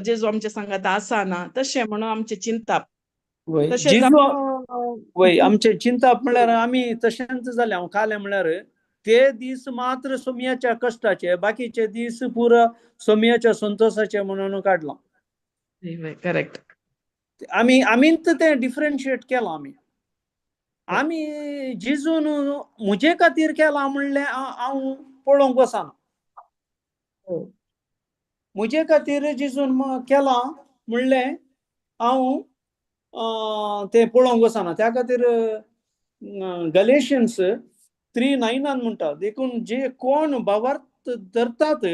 जेजू आमच्या सांगात आसना, तशें म्हणून आमचें चिंताप. तशें वय आमचें चिंताप म्हळ्यार आमी तशेंच जालें. हांव कालें म्हळ्यार ते दीस मात्र सोमयाच्या कश्टाचे, बाकीचे दीस पुरा सोमयाच्या संतोषाचे म्हणून काडलां. करेक्ट. आमी आमीच तें डिफरन्शिएट केलां. आमी आमी जेजून म्हजे खातीर केलां म्हणलें हांव पळोवंक वचना. म्हजे खातीर जेजून केलां म्हणलें हांव तें पळोवंक वचना. त्या खातीर गलेशन्स 3:9 म्हणटा, देखून जे कोण भावार्थ धरतात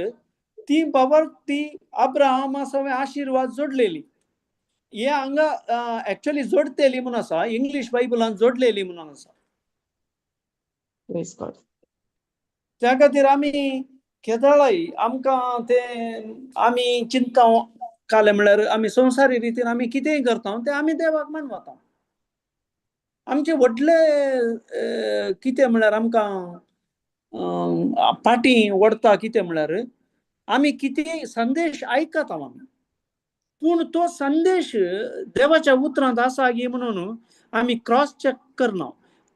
ती भावार्थ ती अब्राहमा सवें आशिर्वाद जोडलेली. हे हांगा एक्चुअली जोडतेली म्हूण आसा, इंग्लीश बायबलान जोडलेली म्हणून आसा. त्या खातीर आमी केदळाय आमकां तें आमी चिंता कालें म्हळ्यार आमी संवसारी रितीन आमी कितेंय करता तें आमी देवाक मानवता. आमचे व्हडले कितें म्हळ्यार आमकां पाटी ओडटा, कितें म्हळ्यार आमी कितेंय संदेश आयकता आमी, पूण तो संदेश देवाच्या उतरांत आसा गी म्हणून आमी क्रॉस चॅक करना.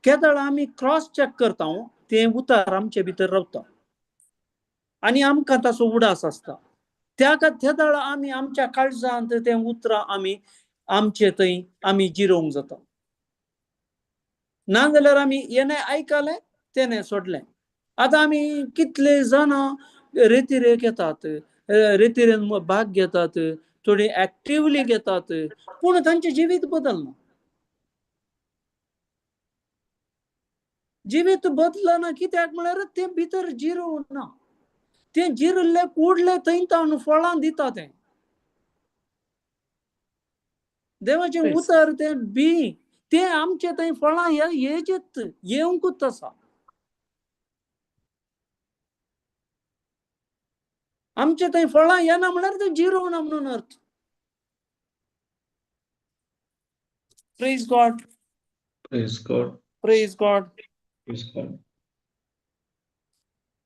केदळ आमी क्रॉस चॅक करता तें उतर आमचे भितर रावता आनी आमकां ताचो उडास आसता. त्या तेदळ आमी आमच्या काळजांत तें उतरां आमी आमचे थंय आमी जिरोवंक जाता. ना जाल्यार आमी येणे आयकलें तेणें सोडलें. आतां आमी कितले जाणां रेतिरेक येतात, रेतिरेन भाग घेतात, थोडी एक्टिवली घेतात, पूण तांचें जिवीत बदलना. जिवीत बदलना कित्याक म्हळ्यार तें भितर जिरोवना. तें जिरल्लें कुडलें थंय तावन फळां दिता. तें देवाचें उतर तें बी तें आमचे थंय फळां येजेत येवंकूच आसा. आमचे थंय फळां येना म्हळ्यार तें जिरोवना म्हणून अर्थ. Praise God. Praise God. Praise God. Praise God.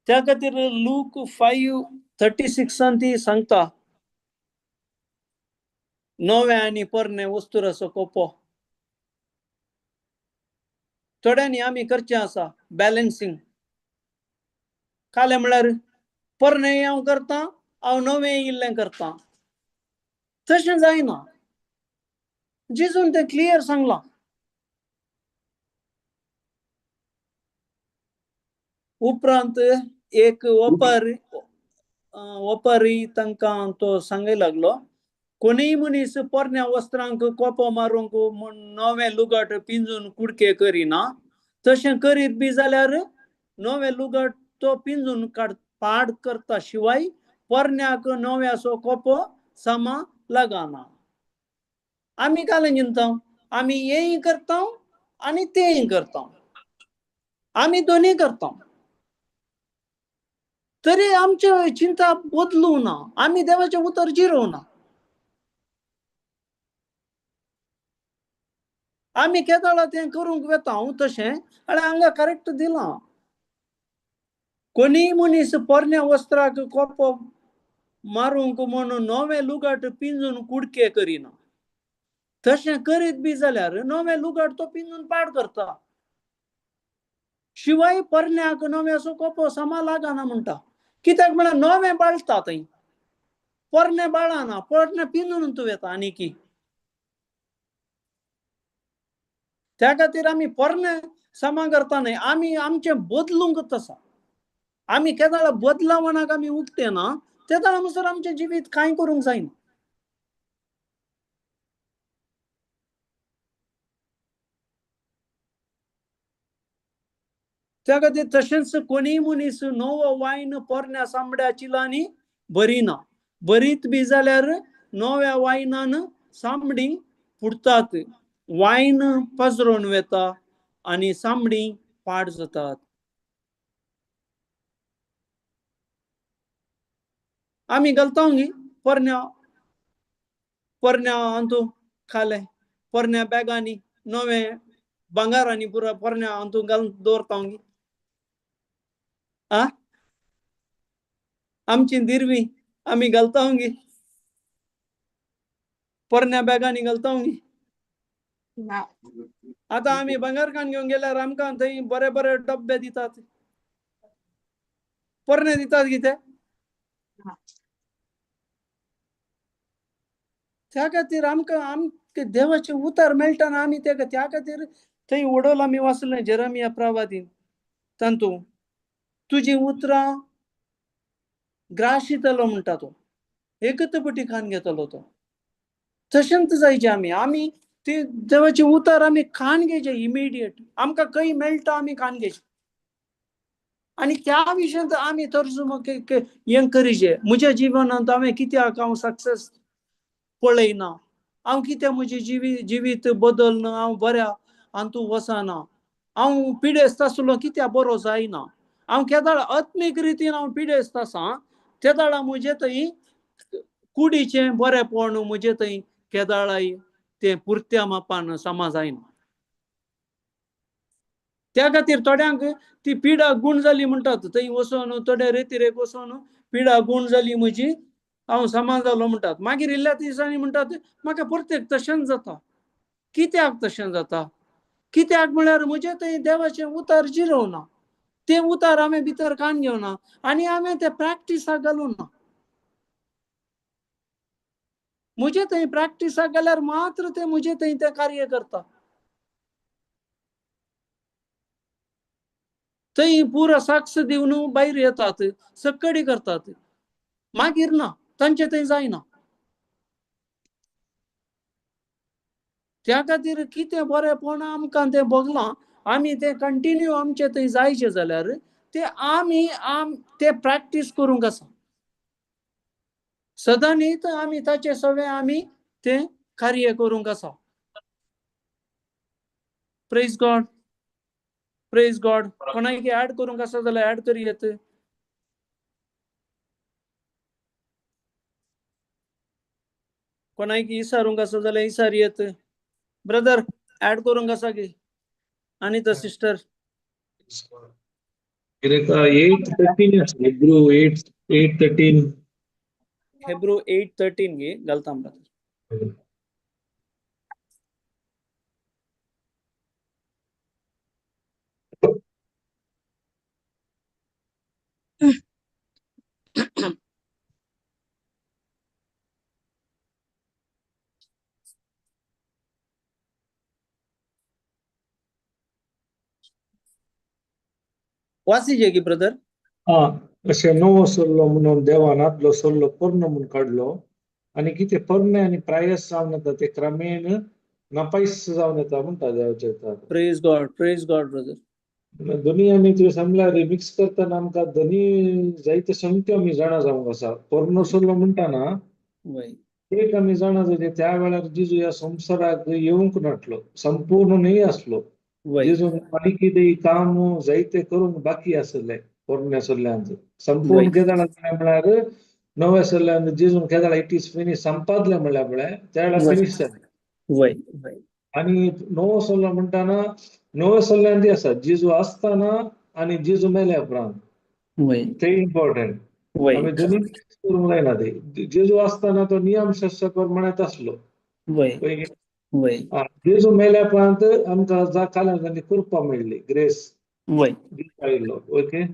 त्या खातीर लूक 5:36 ती सांगता, नव्या आनी पोरणे वस्तुराचो कोपो. थोड्यांनी आमी करचें आसा बॅलन्सींग. कालें म्हळ्यार पोरणें हांव करता, हांव नवें इल्लें करता, तशें जायना. जेजून तें क्लियर सांगलां. उपरांत एक ओपारी ओपारी तांकां तो सांगय लागलो, कोणीय मनीस पोरण्या वस्त्रांक कोपो मारूंक नवें लुगट पिंजून कुडके करिना, तशें करीत बी जाल्यार नवें लुगट तो पिंजून काड पाड करता, शिवाय पोरण्याक नव्याचो कोपो सामा लागना. आमी कालें चिंता, आमी हेंय करता आनी तेंय करता, आमी दोनूय करता, तरी आमचे चिंता बदलूं ना, आमी देवाचें उतर जिरोवना. आमी केदळा तें करूंक वेता हांव तशें, आनी हांगा करेक्ट दिलां. कोणीय मनीस पोरण्या वस्त्राक कोपो मारूंक म्हणून नवें लुगट पिंजून कुडके करिना, तशें करीत बी जाल्यार नवें लुगट तो पिंजून पाड करता, शिवाय पोरण्याक नव्याचो कोपो समा लागना म्हणटा. कित्याक म्हळ्यार नवें बाळटा थंय, पोरणें बाळना, पोरणें पिंजून तूं वेता. आनी की त्या खातीर आमी पोरणें समा करता न्हय, आमी आमचें बदलूंकच आसा. आमी केदळा बदलावणाक आमी उगते ना, तेदळा म्हणसर आमचें जिवीत कांय करूंक जायना. त्या खातीर तशेंच कोणीय मनीस नवो वायन पोरण्या सांबड्या चिलांनी बरिना, बरीत बी जाल्यार नव्या वायनान सांबडी फुटतात, वायन पजरोवन वेता आनी सांबडी पाड जातात. आमी घालता गी पोरण्या पोरण्या अंतू खाले, पोरण्या बॅगांनी नवे भांगारांनी पुरा पोरण्या अंतू घालून दवरता गी. आ आमची दिरवी आमी घालता गी, पोरण्या बॅगांनी घालता गी. आतां आमी भांगरखान घेवन गेल्यार आमकां थंय बरे बरे डब्बे दितात, पोरणे दितात कितें. त्या खातीर आमकां आमकां देवाचें उतर मेळटा ना आमी तेका, त्या खातीर थंय उडोवला आमी वाचलें जेरमिया प्रवादीन तातूंत तुजीं उतरां ग्राशितलो म्हणटा तो, एकच पटी खान घेतलो तो. तशेंच जायचें आमी, आमी ती देवाचें उतर आमी खान घेवचें इमिडिएट, आमकां खंय मेळटा आमी खान घेवचें आनी त्या विशयांत आमी तर्जुमो हें करीचें. म्हज्या जिवनांत हांवें कित्याक हांव सक्सेस पळयना, हांव कित्याक म्हजें जिवीत बदलना, हांव बऱ्या हातूंत वचना, हांव पिडेस्त आसलो कित्याक बरो जायना, हांव केदळ आत्मीक रितीन हांव पिडेस्त आसा, तेदळा म्हजें थंय कुडीचें बरेपण म्हजें थंय केदळाय तें पुरत्या मापान समा जायना. त्या खातीर थोड्यांक ती पिडा गूण जाली म्हणटात, थंय वचोन थोडे रेतिरेक वचोन पिडा गूण जाली म्हजी, हांव समान जालो म्हणटात. मागीर इल्ल्या दिसांनी म्हणटात म्हाका परतेक तशेंच जाता. कित्याक तशें जाता? कित्याक म्हळ्यार म्हजें थंय देवाचें उतार जिरोवना, तें उतार हांवें भितर कान घेवना आनी हांवें तें प्रॅक्टिसाक घालूना. म्हजे थंय प्रॅक्टिसाक घाल्यार मात्र तें म्हजे थंय तें कार्य करता. थंय पुरो साक्ष दिवन भायर येतात, सक्कडी करतात, मागीर ना तांचे थंय जायना. त्या खातीर कितें बरेंपण आमकां तें भोगलां, आमी तें कंटिन्यू आमचे थंय जायचें जाल्यार ते आमी ते प्रॅक्टीस करूंक आसा. सदांनीत आमी ताचे सवे आमी तें कार्य करूंक आसा. Praise God, praise God. कोणाक ऍड करूंक आसा जाल्यार ऍड करी येत. कोणाक इसारूंक आसा जाल्यार इसार येत. ब्रदर ऍड करूंक आसा की आनी तो सिस्टर 8:13 आसा, हिब्रू 8:13. हिब्रू 8:13 गे घालता ब्रदर. वासीजे की ब्रदर. हा, अशें नवो सल्लो म्हणून देवान आदलो सल्लो पोरणो म्हूण काडलो आनी कितें पोरणें आनी प्रायस जावन येता ते क्रमेण नपायस जावन येता म्हणटा देवाचें उतर. Praise God, praise God brother. दोनी आमी तुवें समल्यार मिक्स करतना आमकां दोनी जायते संगत्यो आमी जाणा जावंक आसा. पोरणो सल्लो म्हणटाना वय एक आमी जाणा जाले त्या वेळार जेजू ह्या संवसाराक येवंक नासलो, संपूर्ण न्हय आसलो. वय जेजून आनी कितें काम जायते करूंक बाकी आसले पोरण्या सल्ल्यांत. संपूर्ण वय केदाळा म्हळ्यार नव्या सल्ल्यान जेजून केदाळा it is finish संपादलें म्हळ्यार पळय त्या वेळार वय फिनीश जालें. वय वय आनी नवो सल्लो म्हणटाना नव्या सल्ल्यांत आसा जेजू आसतना आनी जेजू मेल्या उपरांत, वय ते इम्पॉर्टंट. वय आमी दोनी करूंक जायना ते. जेजू आसतना तो नियमशास्त्रा प्रमाणांत आसलो. वय पळय, वय जेजू मेल्या उपरांत आमकां जा काल्यान कृपा मेळ्ळी, ग्रेस वय आयिल्लो. ओके,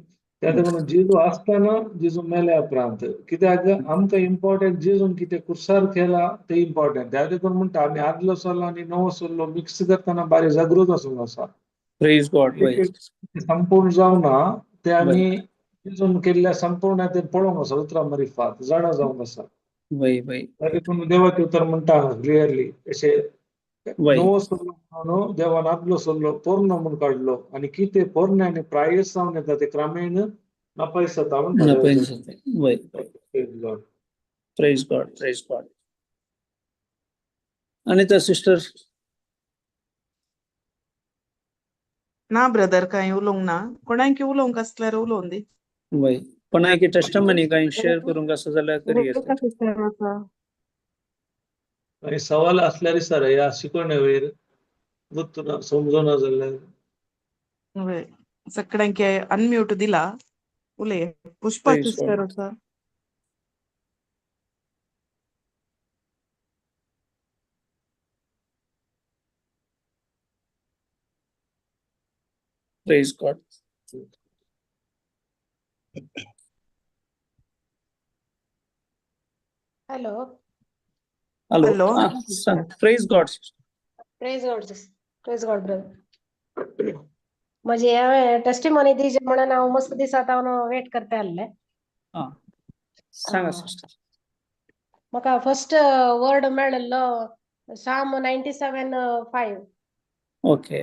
त्या म्हणून जेजू आसतना जेजू मेल्या उपरांत कित्याक आमकां इम्पॉर्टंट जेजून कितें कुर्सार केला ते इम्पॉर्टंट. त्या देखून म्हणटा आमी आदलो सल्लो आनी नवो सल्लो मिक्स करतना बारी जागृत आसूंक आसा. प्रेज गॉड. वय संपूर्ण जावना ते वय आमी जेजून केल्ल्या संपूर्ण ते पळोवंक आसा, उतरां मारिफात जाणा जावंक आसा. वय वय त्या देखून देवाचें उतर म्हणटा क्लियरली अशें वय नवो सल्लो म्हणून देवान आदलो सल्लो पोरणो म्हूण काडलो आनी कितें पोरणें आनी प्रायस जावन येता ते क्रमेण नपायस जाता म्हणटा नपैस देवाचें. वय वय Praise God. Praise God, praise God. आनी तो सिस्टर. ना ब्रदर, कांय उलोवंक ना. कोणाक उलोवंक आसल्यार उलोवन दी. वय कोणाक टेस्टमनी कांय शेअर करूंक आसा जाल्यार करी येत. रेबेका सिस्टर आसा. आनी सवाल आसल्यार सर ह्या शिकवणे वयर गुत्त समजना जाल्यार. वय सगळ्यांक अनम्यूट दिला, उलय. पुष्पा प्रेज सिस्टर गॉड. आसा. Praise God. Hello. Hello. Hello. सांग. Praise God. Praise God, praise God brother. म्हजी हांवें टेस्टिमोनी दिवची म्हणून हांव मस्त दिसात हांव वेट करता आसलें. आं, सांगा सिस्टर. म्हाका फर्स्ट वर्ड मेळिल्लो साम 97:5. ओके.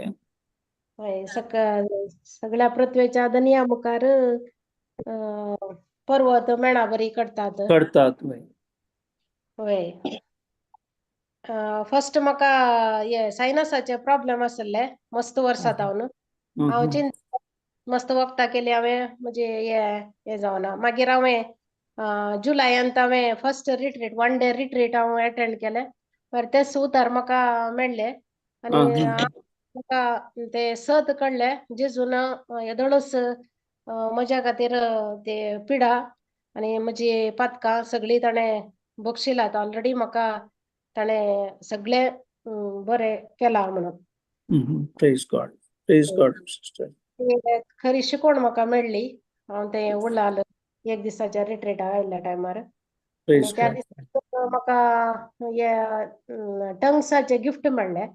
हय, सगळ्या पृथ्वेच्या दनया मुखार पर्वत मेणा बरी करतात. करतात वय. हय, फर्स्ट म्हाका हे सायनसाचे प्रॉब्लेम आसले मस्त वर्सां जावन. हांव चिंत मस्त वखदां केली हांवें, म्हणजे हे हें जावना. मागीर हांवें जुलयांत हांवें first retreat, one day retreat हांव एटेंड केलें. मागीर तेच उतार म्हाका मेळ्ळे आनी म्हाका ते सत कळ्ळें जेजून येदोळच म्हज्या खातीर ते पिडा आनी म्हजी पातकां सगळीं ताणें बक्षिलात ऑलरेडी म्हाका ताणें सगळें बरें केलां म्हणून. Praise God, praise God sister. ती खरी शिकवण म्हाका मेळ्ळी. हांव तें उरलाल एक दिसाच्या रिट्रीटाक आयिल्ल्या टायमार. आनी प्रेज त्या गॉड. दिसा म्हाका हे टंग्साचें गिफ्ट मेळ्ळें.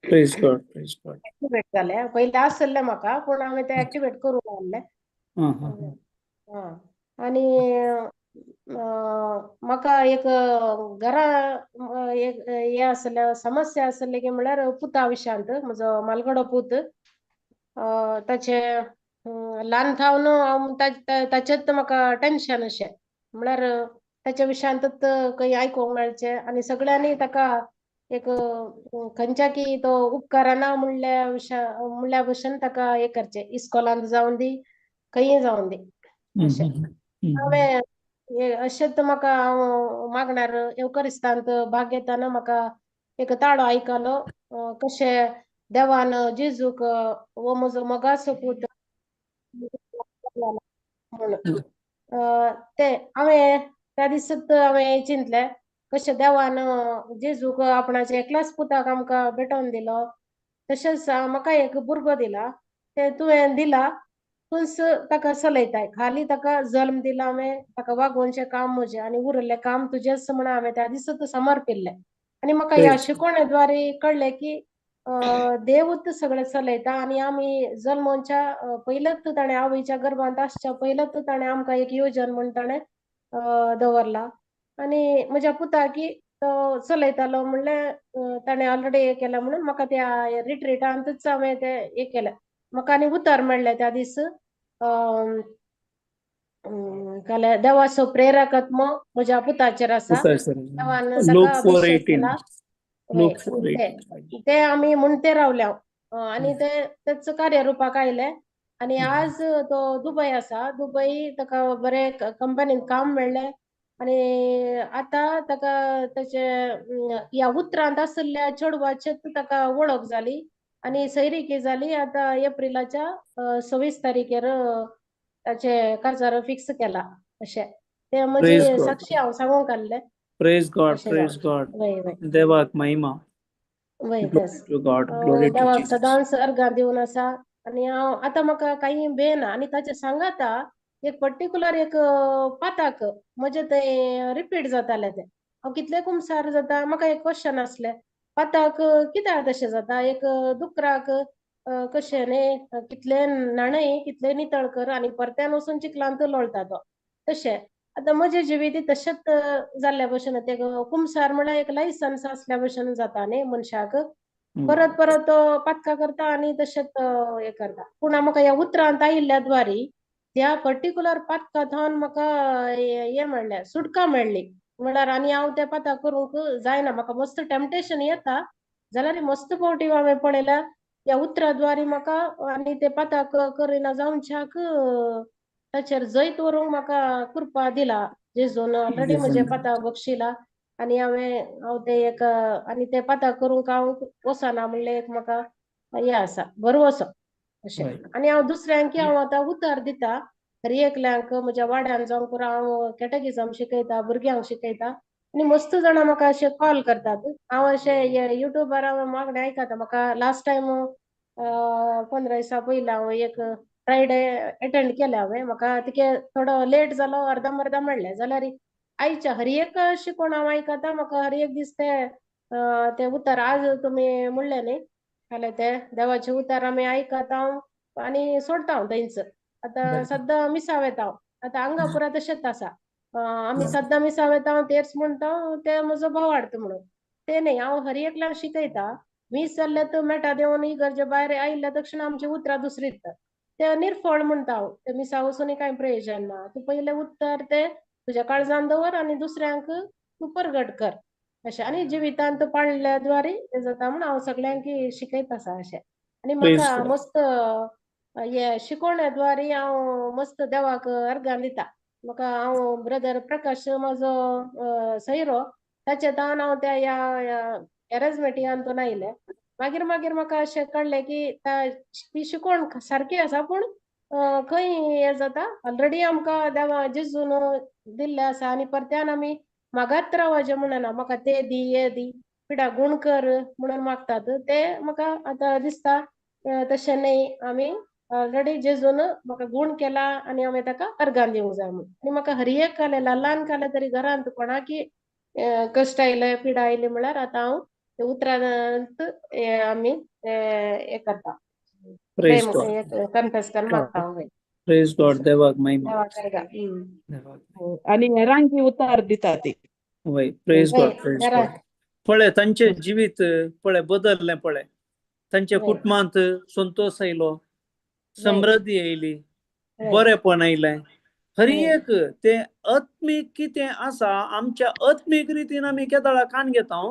Praise God, praise God. Activate जालें. पयलीं आसलें म्हाका पूण हांवें तें एक्टिवेट करूंक नासलें. आं हां हां. आं आनी म्हाका एक घरा एक हें आसलें, समस्या आसली की म्हळ्यार पुता विशयांत. म्हजो मालगडो पूत, ताचें ल्हान थावन हांव ताचेंच म्हाका टेंशन अशें म्हळ्यार ताच्या विशयांतच खंय आयकूंक मेळचें आनी सगळ्यांनी ताका एक खंयच्या की तो उपकाराना म्हणल्या विशया म्हणल्या भशेन ताका हें करचें, इस्कॉलांत जावन दी, खंयी जावन दी अशें. हांवें अशेंच म्हाका हांव मागणार येवकरिस्तांत भाग घेतना म्हाका एक ताळो आयकलो, कशें देवान जेजूक हो म्हजो मोगाचो पूत म्हणून. ते हांवें त्या दिसात हांवें चिंतलें कशें देवान जेजूक आपणाच्या एकल्याच पुताक आमकां भेटोवन दिलो, तशेंच म्हाका एक भुरगो दिला, तें तुवें दिला तूंच ताका चलयताय, खाली ताका जल्म दिला हांवें, ताका वागोवचें काम म्हजें आनी उरिल्लें काम तुजेंच म्हण हांवें त्या दिसात समर्पिल्लें. आनी म्हाका ह्या शिकवणे द्वारे कळ्ळें की देवूच सगळें चलयता आनी आमी जल्मोच्या पयलेच ताणें आवयच्या गर्भांत आसच्या पयलेच ताणें आमकां एक योजन म्हण ताणें दवरला. आनी म्हज्या पुताकी तो चलयतालो म्हणल्यार ताणें ऑलरेडी हें केलें म्हणून म्हाका त्या रिट्रीटांतच हांवें तें हें केलें. म्हाका आनी उतर मेळ्ळें त्या दीस, देवाचो प्रेरकत्म म्हज्या पुताचेर आसा, देवान लूक ताका 4:18. अभिशेक केला. लूक 4:18. ते आमी म्हणते रावल्या आनी ते तेच कार्यरुपाक आयले. आनी आज तो दुबय आसा, दुबय ताका बरें कंपनीन काम मेळ्ळें आनी आतां ताका ताचे ह्या उतरांत आशिल्ल्या चेडवाचेच ताका वळख जाली आनी सैरिकी जाली. आतां एप्रिलाच्या 26 तारखेर ताचे काजार फिक्स केला अशें ते म्हजी साक्षी हांव सांगूंक आसलें. प्रेज गॉड, प्रेज गॉड. देवाक महिमा. देवाक सदांच अर्गां दिवन आसा. आनी हांव आतां म्हाका कांय बेना आनी ताचें सांगाता एक पर्टिक्युलर एक पाताक म्हजें तें रिपीट जातालें, तें हांव कितलें कुमसार जाता. म्हाका एक क्वेश्चन आसलें, पाताक कित्याक तशें जाता, एक दुकराक कशें न्ही कितलें न्हाणय कितलें नितळ कर आनी परत्यान वचून चिखलांत लोळटा तो, तशें आतां म्हजें जिवीत तशेंच जाल्ल्या भशेन. ते कुमसार म्हळ्यार एक लायसन्स आसल्या भशेन जाता न्ही मनशाक, परत परत तो पातकां करता आनी तशेंच हें करता. पूण म्हाका ह्या उतरांत आयिल्ल्या द्वारी त्या पर्टिक्युलर पातका थावन म्हाका हें मेळ्ळें, सुटका मेळ्ळी म्हळ्यार. आनी हांव त्या पाताक करूंक जायना, म्हाका मस्त टेम्पटेशन येता जाल्यार मस्त फावटी हांवें पळयल्या ह्या उतरा द्वारे म्हाका आनी ते पाताक करिना जावच्याक ताचेर जैत व्हरूंक म्हाका कृपा दिला जेजून. ऑलरेडी म्हजें पाताक बक्षिला आनी हांवें हांव ते एक आनी ते पाताक करूंक हांव वचना म्हणलें एक म्हाका हें आसा, भरवसो अशें. आनी हांव दुसऱ्यांक हांव आतां उतर दिता, हर एकल्यांक म्हज्या वाड्यान जावं पुरो हांव कॅटेगिजम शिकयता, भुरग्यांक शिकयता आनी मस्त जाणां म्हाका अशें कॉल करतात. हांव अशें युट्यूबार हांव मागणें आयकता. म्हाका लास्ट टायम 15 दिसां पयलीं हांव एक फ्रायडे एटेंड केलें हांवें, म्हाका तिके थोडो लेट जालो, अर्दा मर्दा मेळ्ळें जाल्यार आयच्या हर एक शिकोण हांव आयकता. म्हाका हर एक दीस ते ते उतर आज तुमी म्हणलें न्ही जाल्यार ते देवाचे उतर आमी आयकता आनी सोडता हांव थंयच. आतां सद्दां मिसाव येता हांव, आतां हांगा पुरा तशेंच आसा, आमी सद्दां मिसाव येता तेच म्हणटा ते म्हजो भाव हाडटा म्हणून ते न्ही. हांव हर एकल्याक शिकयता. मीस जाल्ल्या तर मेटा देंवन इगर्जे भायर आयिल्ल्या तक्षण आमची उतरां दुसरीच ते निर्फळ म्हणटा हांव, ते मिसा वचून कांय प्रयोजन ना, तूं पयलें उत्तर ते तुज्या काळजान दवर आनी दुसऱ्यांक तूं परगट कर अशें. आनी जिवितांत पाळल्या द्वारे तें जाता म्हूण हांव सगळ्यांक शिकयत आसा अशें. आनी म्हाका मस्त हे शिकवण्या द्वारे हांव मस्त देवाक अर्गां दिता. म्हाका हांव ब्रदर प्रकाश म्हजो सैरो, ताचे तावन हांव त्या ह्या खंय हें जाता ऑलरेडी आमकां देवा जेजून दिल्लें आसा आनी परत्यान आमी मागात रावचें म्हणना म्हाका ते दी हे दी पिडा गूण कर म्हणून मागतात ते म्हाका आतां दिसता तशें न्हय आमी ऑलरेडी जेजून म्हाका गूण केला आनी हांवें ताका अर्गां दिवंक जाय म्हूण आनी म्हाका हर एक कालें ल्हान ल्हान कालें तरी घरांत कोणाकी कश्ट आयले पिडा आयली म्हळ्यार आतां हांव ते उतरांत आमी हें करता प्रेज गॉड कन्फेस करून मागता हांव. प्रेज गॉड देवाक महिमा. देवाक अर्गां. देवाक आनी हेरांकी उतार दिता ती. वय प्रेज गॉड प्रेज गॉड. पळय तांचे जिवीत पळय बदललें पळय तांच्या कुटुंबांत संतोष आयलो समृद्धी आयली बरेपण आयलें. हर एक ते आत्मीक कितें आसा आमच्या आत्मीक रितीन आमी केदाळा कान घेता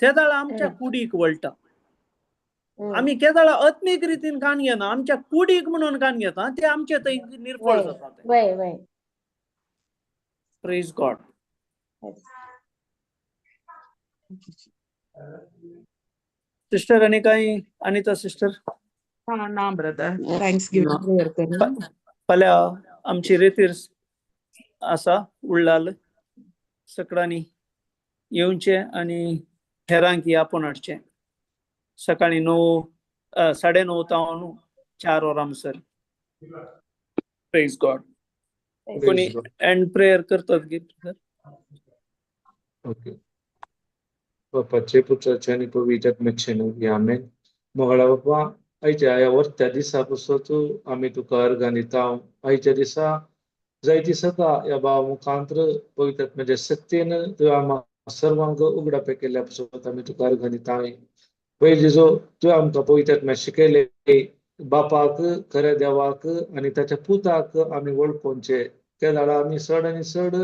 तेदाळा आमच्या कुडीक वळटा. आमी केदाळा आत्मीक रितीन कान घेना आमच्या कुडीक म्हणून कान घेता ते आमचे थंय निर्फळ जाता. Praise God. Sister आनी कांय अनिता सिस्टर? ना ब्रदर thanks giving prayer कर. फाल्यां आमची रेतीर आसा उडलाल सकडांनी येवचें आनी हेरांक आपोवन हाडचें. सकाळीं 9 9:30 तावन 4 वरां सर. Praise God. कोणी एंड प्रेयर करतात गी? ओके. बापाचे पुत्राचे आनी पवित्र आत्म्याचे नांव आमेन. मोगाळा बापा आयच्या ह्या वर्त्या दिसा पासत आमी तुका अर्गां दिता. आयच्या दिसा जायती सदा ह्या भावा मुखांत्र पवित्र आत्म्याच्या शक्तीन तुवें आमकां सर्वांक उगडापे केल्ल्या पासत आमी तुका अर्गां दिता. पयलीं जो तुवें आमकां पवित्र आत्म्या शिकयले बापाक खऱ्या देवाक आनी ताच्या पुताक आमी वळखोवचे त्या दाडा आमी चड आनी चड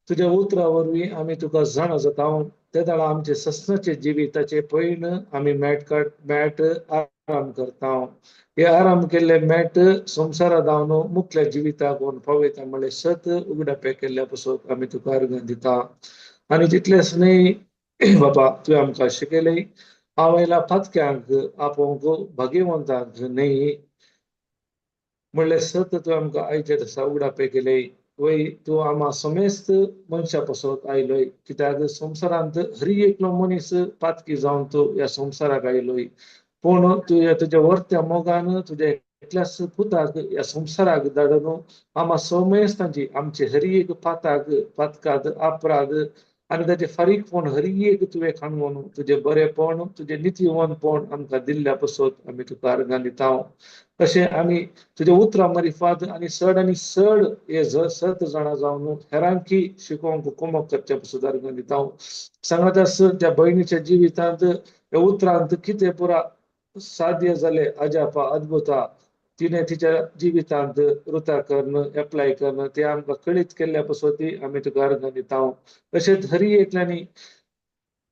तुज्या उतरा वरवीं आमी तुका जाणा जाता. त्या दाडा आमचे सस्नाचे जिविताचे पयण आमी मॅट मॅट आराम करता. हे आराम केल्ले मॅट संवसारा धावन मुखल्या जिविताक व्हरून पावयता म्हणलें सत उगडापे केल्ल्या पासत आमी तुका अर्गां दिता. आनी तितलेंच न्हय बाबा तुवें आमकां शिकयलें हांव आयला पातक्यांक आपोवंक भाग्यवंतांक न्हय म्हणलें सत तुवें आमकां आयच्या दिसा उगडापे केलें. वय तूं आमा समेस्त मनशा पासत आयलोय कित्याक संवसारांत हर एकलो मनीस पातकी जावन तूं ह्या संवसाराक आयलोय पूण तूं ह्या तुज्या वर्त्या मोगान तुज्या एकल्याच पुताक ह्या संवसाराक धाडून आमा समेस्तांची आमचे हर एक पाताक पातकात अपराध आनी ताचे फारीकपण हर एक तुवें खाणवून तुजें बरेपण तुजें नितीवंतपण आमकां दिल्ल्या पासत आमी तुका अर्गां दिता. तशें आमी तुज्या उतरां मारिफात आनी चड आनी चड हे सत जाणा जावन हेरांकी शिकोवंक कुमक करच्या पासत अर्गां दिता. सांगात आस त्या भयणीच्या जिवितांत ह्या उतरांत कितें पुरा साध्य जालें अजापा अद्भुता तिणें तिच्या जिवितांत रुता करून एप्लाय करून ते आमकां कळीत केल्ल्या पासत आमी तुका अर्गां दिता. तशेंच हर एकल्यांनी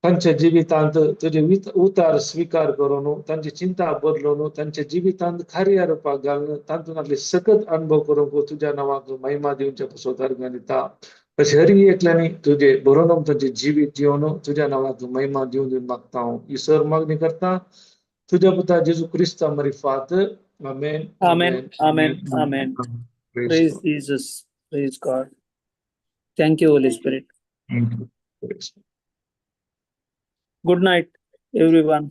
तांच्या जिवितांत तुजे उतार स्विकार करून तांची चिंता बदलून तांच्या जिवितांत कार्य रुपाक घालून तातूंत आपले सकत अनुभव करूंक तुज्या नांवाक महिमा दिवच्या पासत अर्गां दिता. तशें हर एकल्यांनी तुजे बरोवन तांचें जिवीत जिवन तुज्या नांवाक महिमा दिवन दिवन मागता हांव. ही सर मागणी करता तुज्या पुता जेजू क्रिस्ता मारिफात. Amen. Amen. Amen. Amen. Praise Jesus. Praise God. Thank you, Holy Spirit. Thank you. Good night, everyone.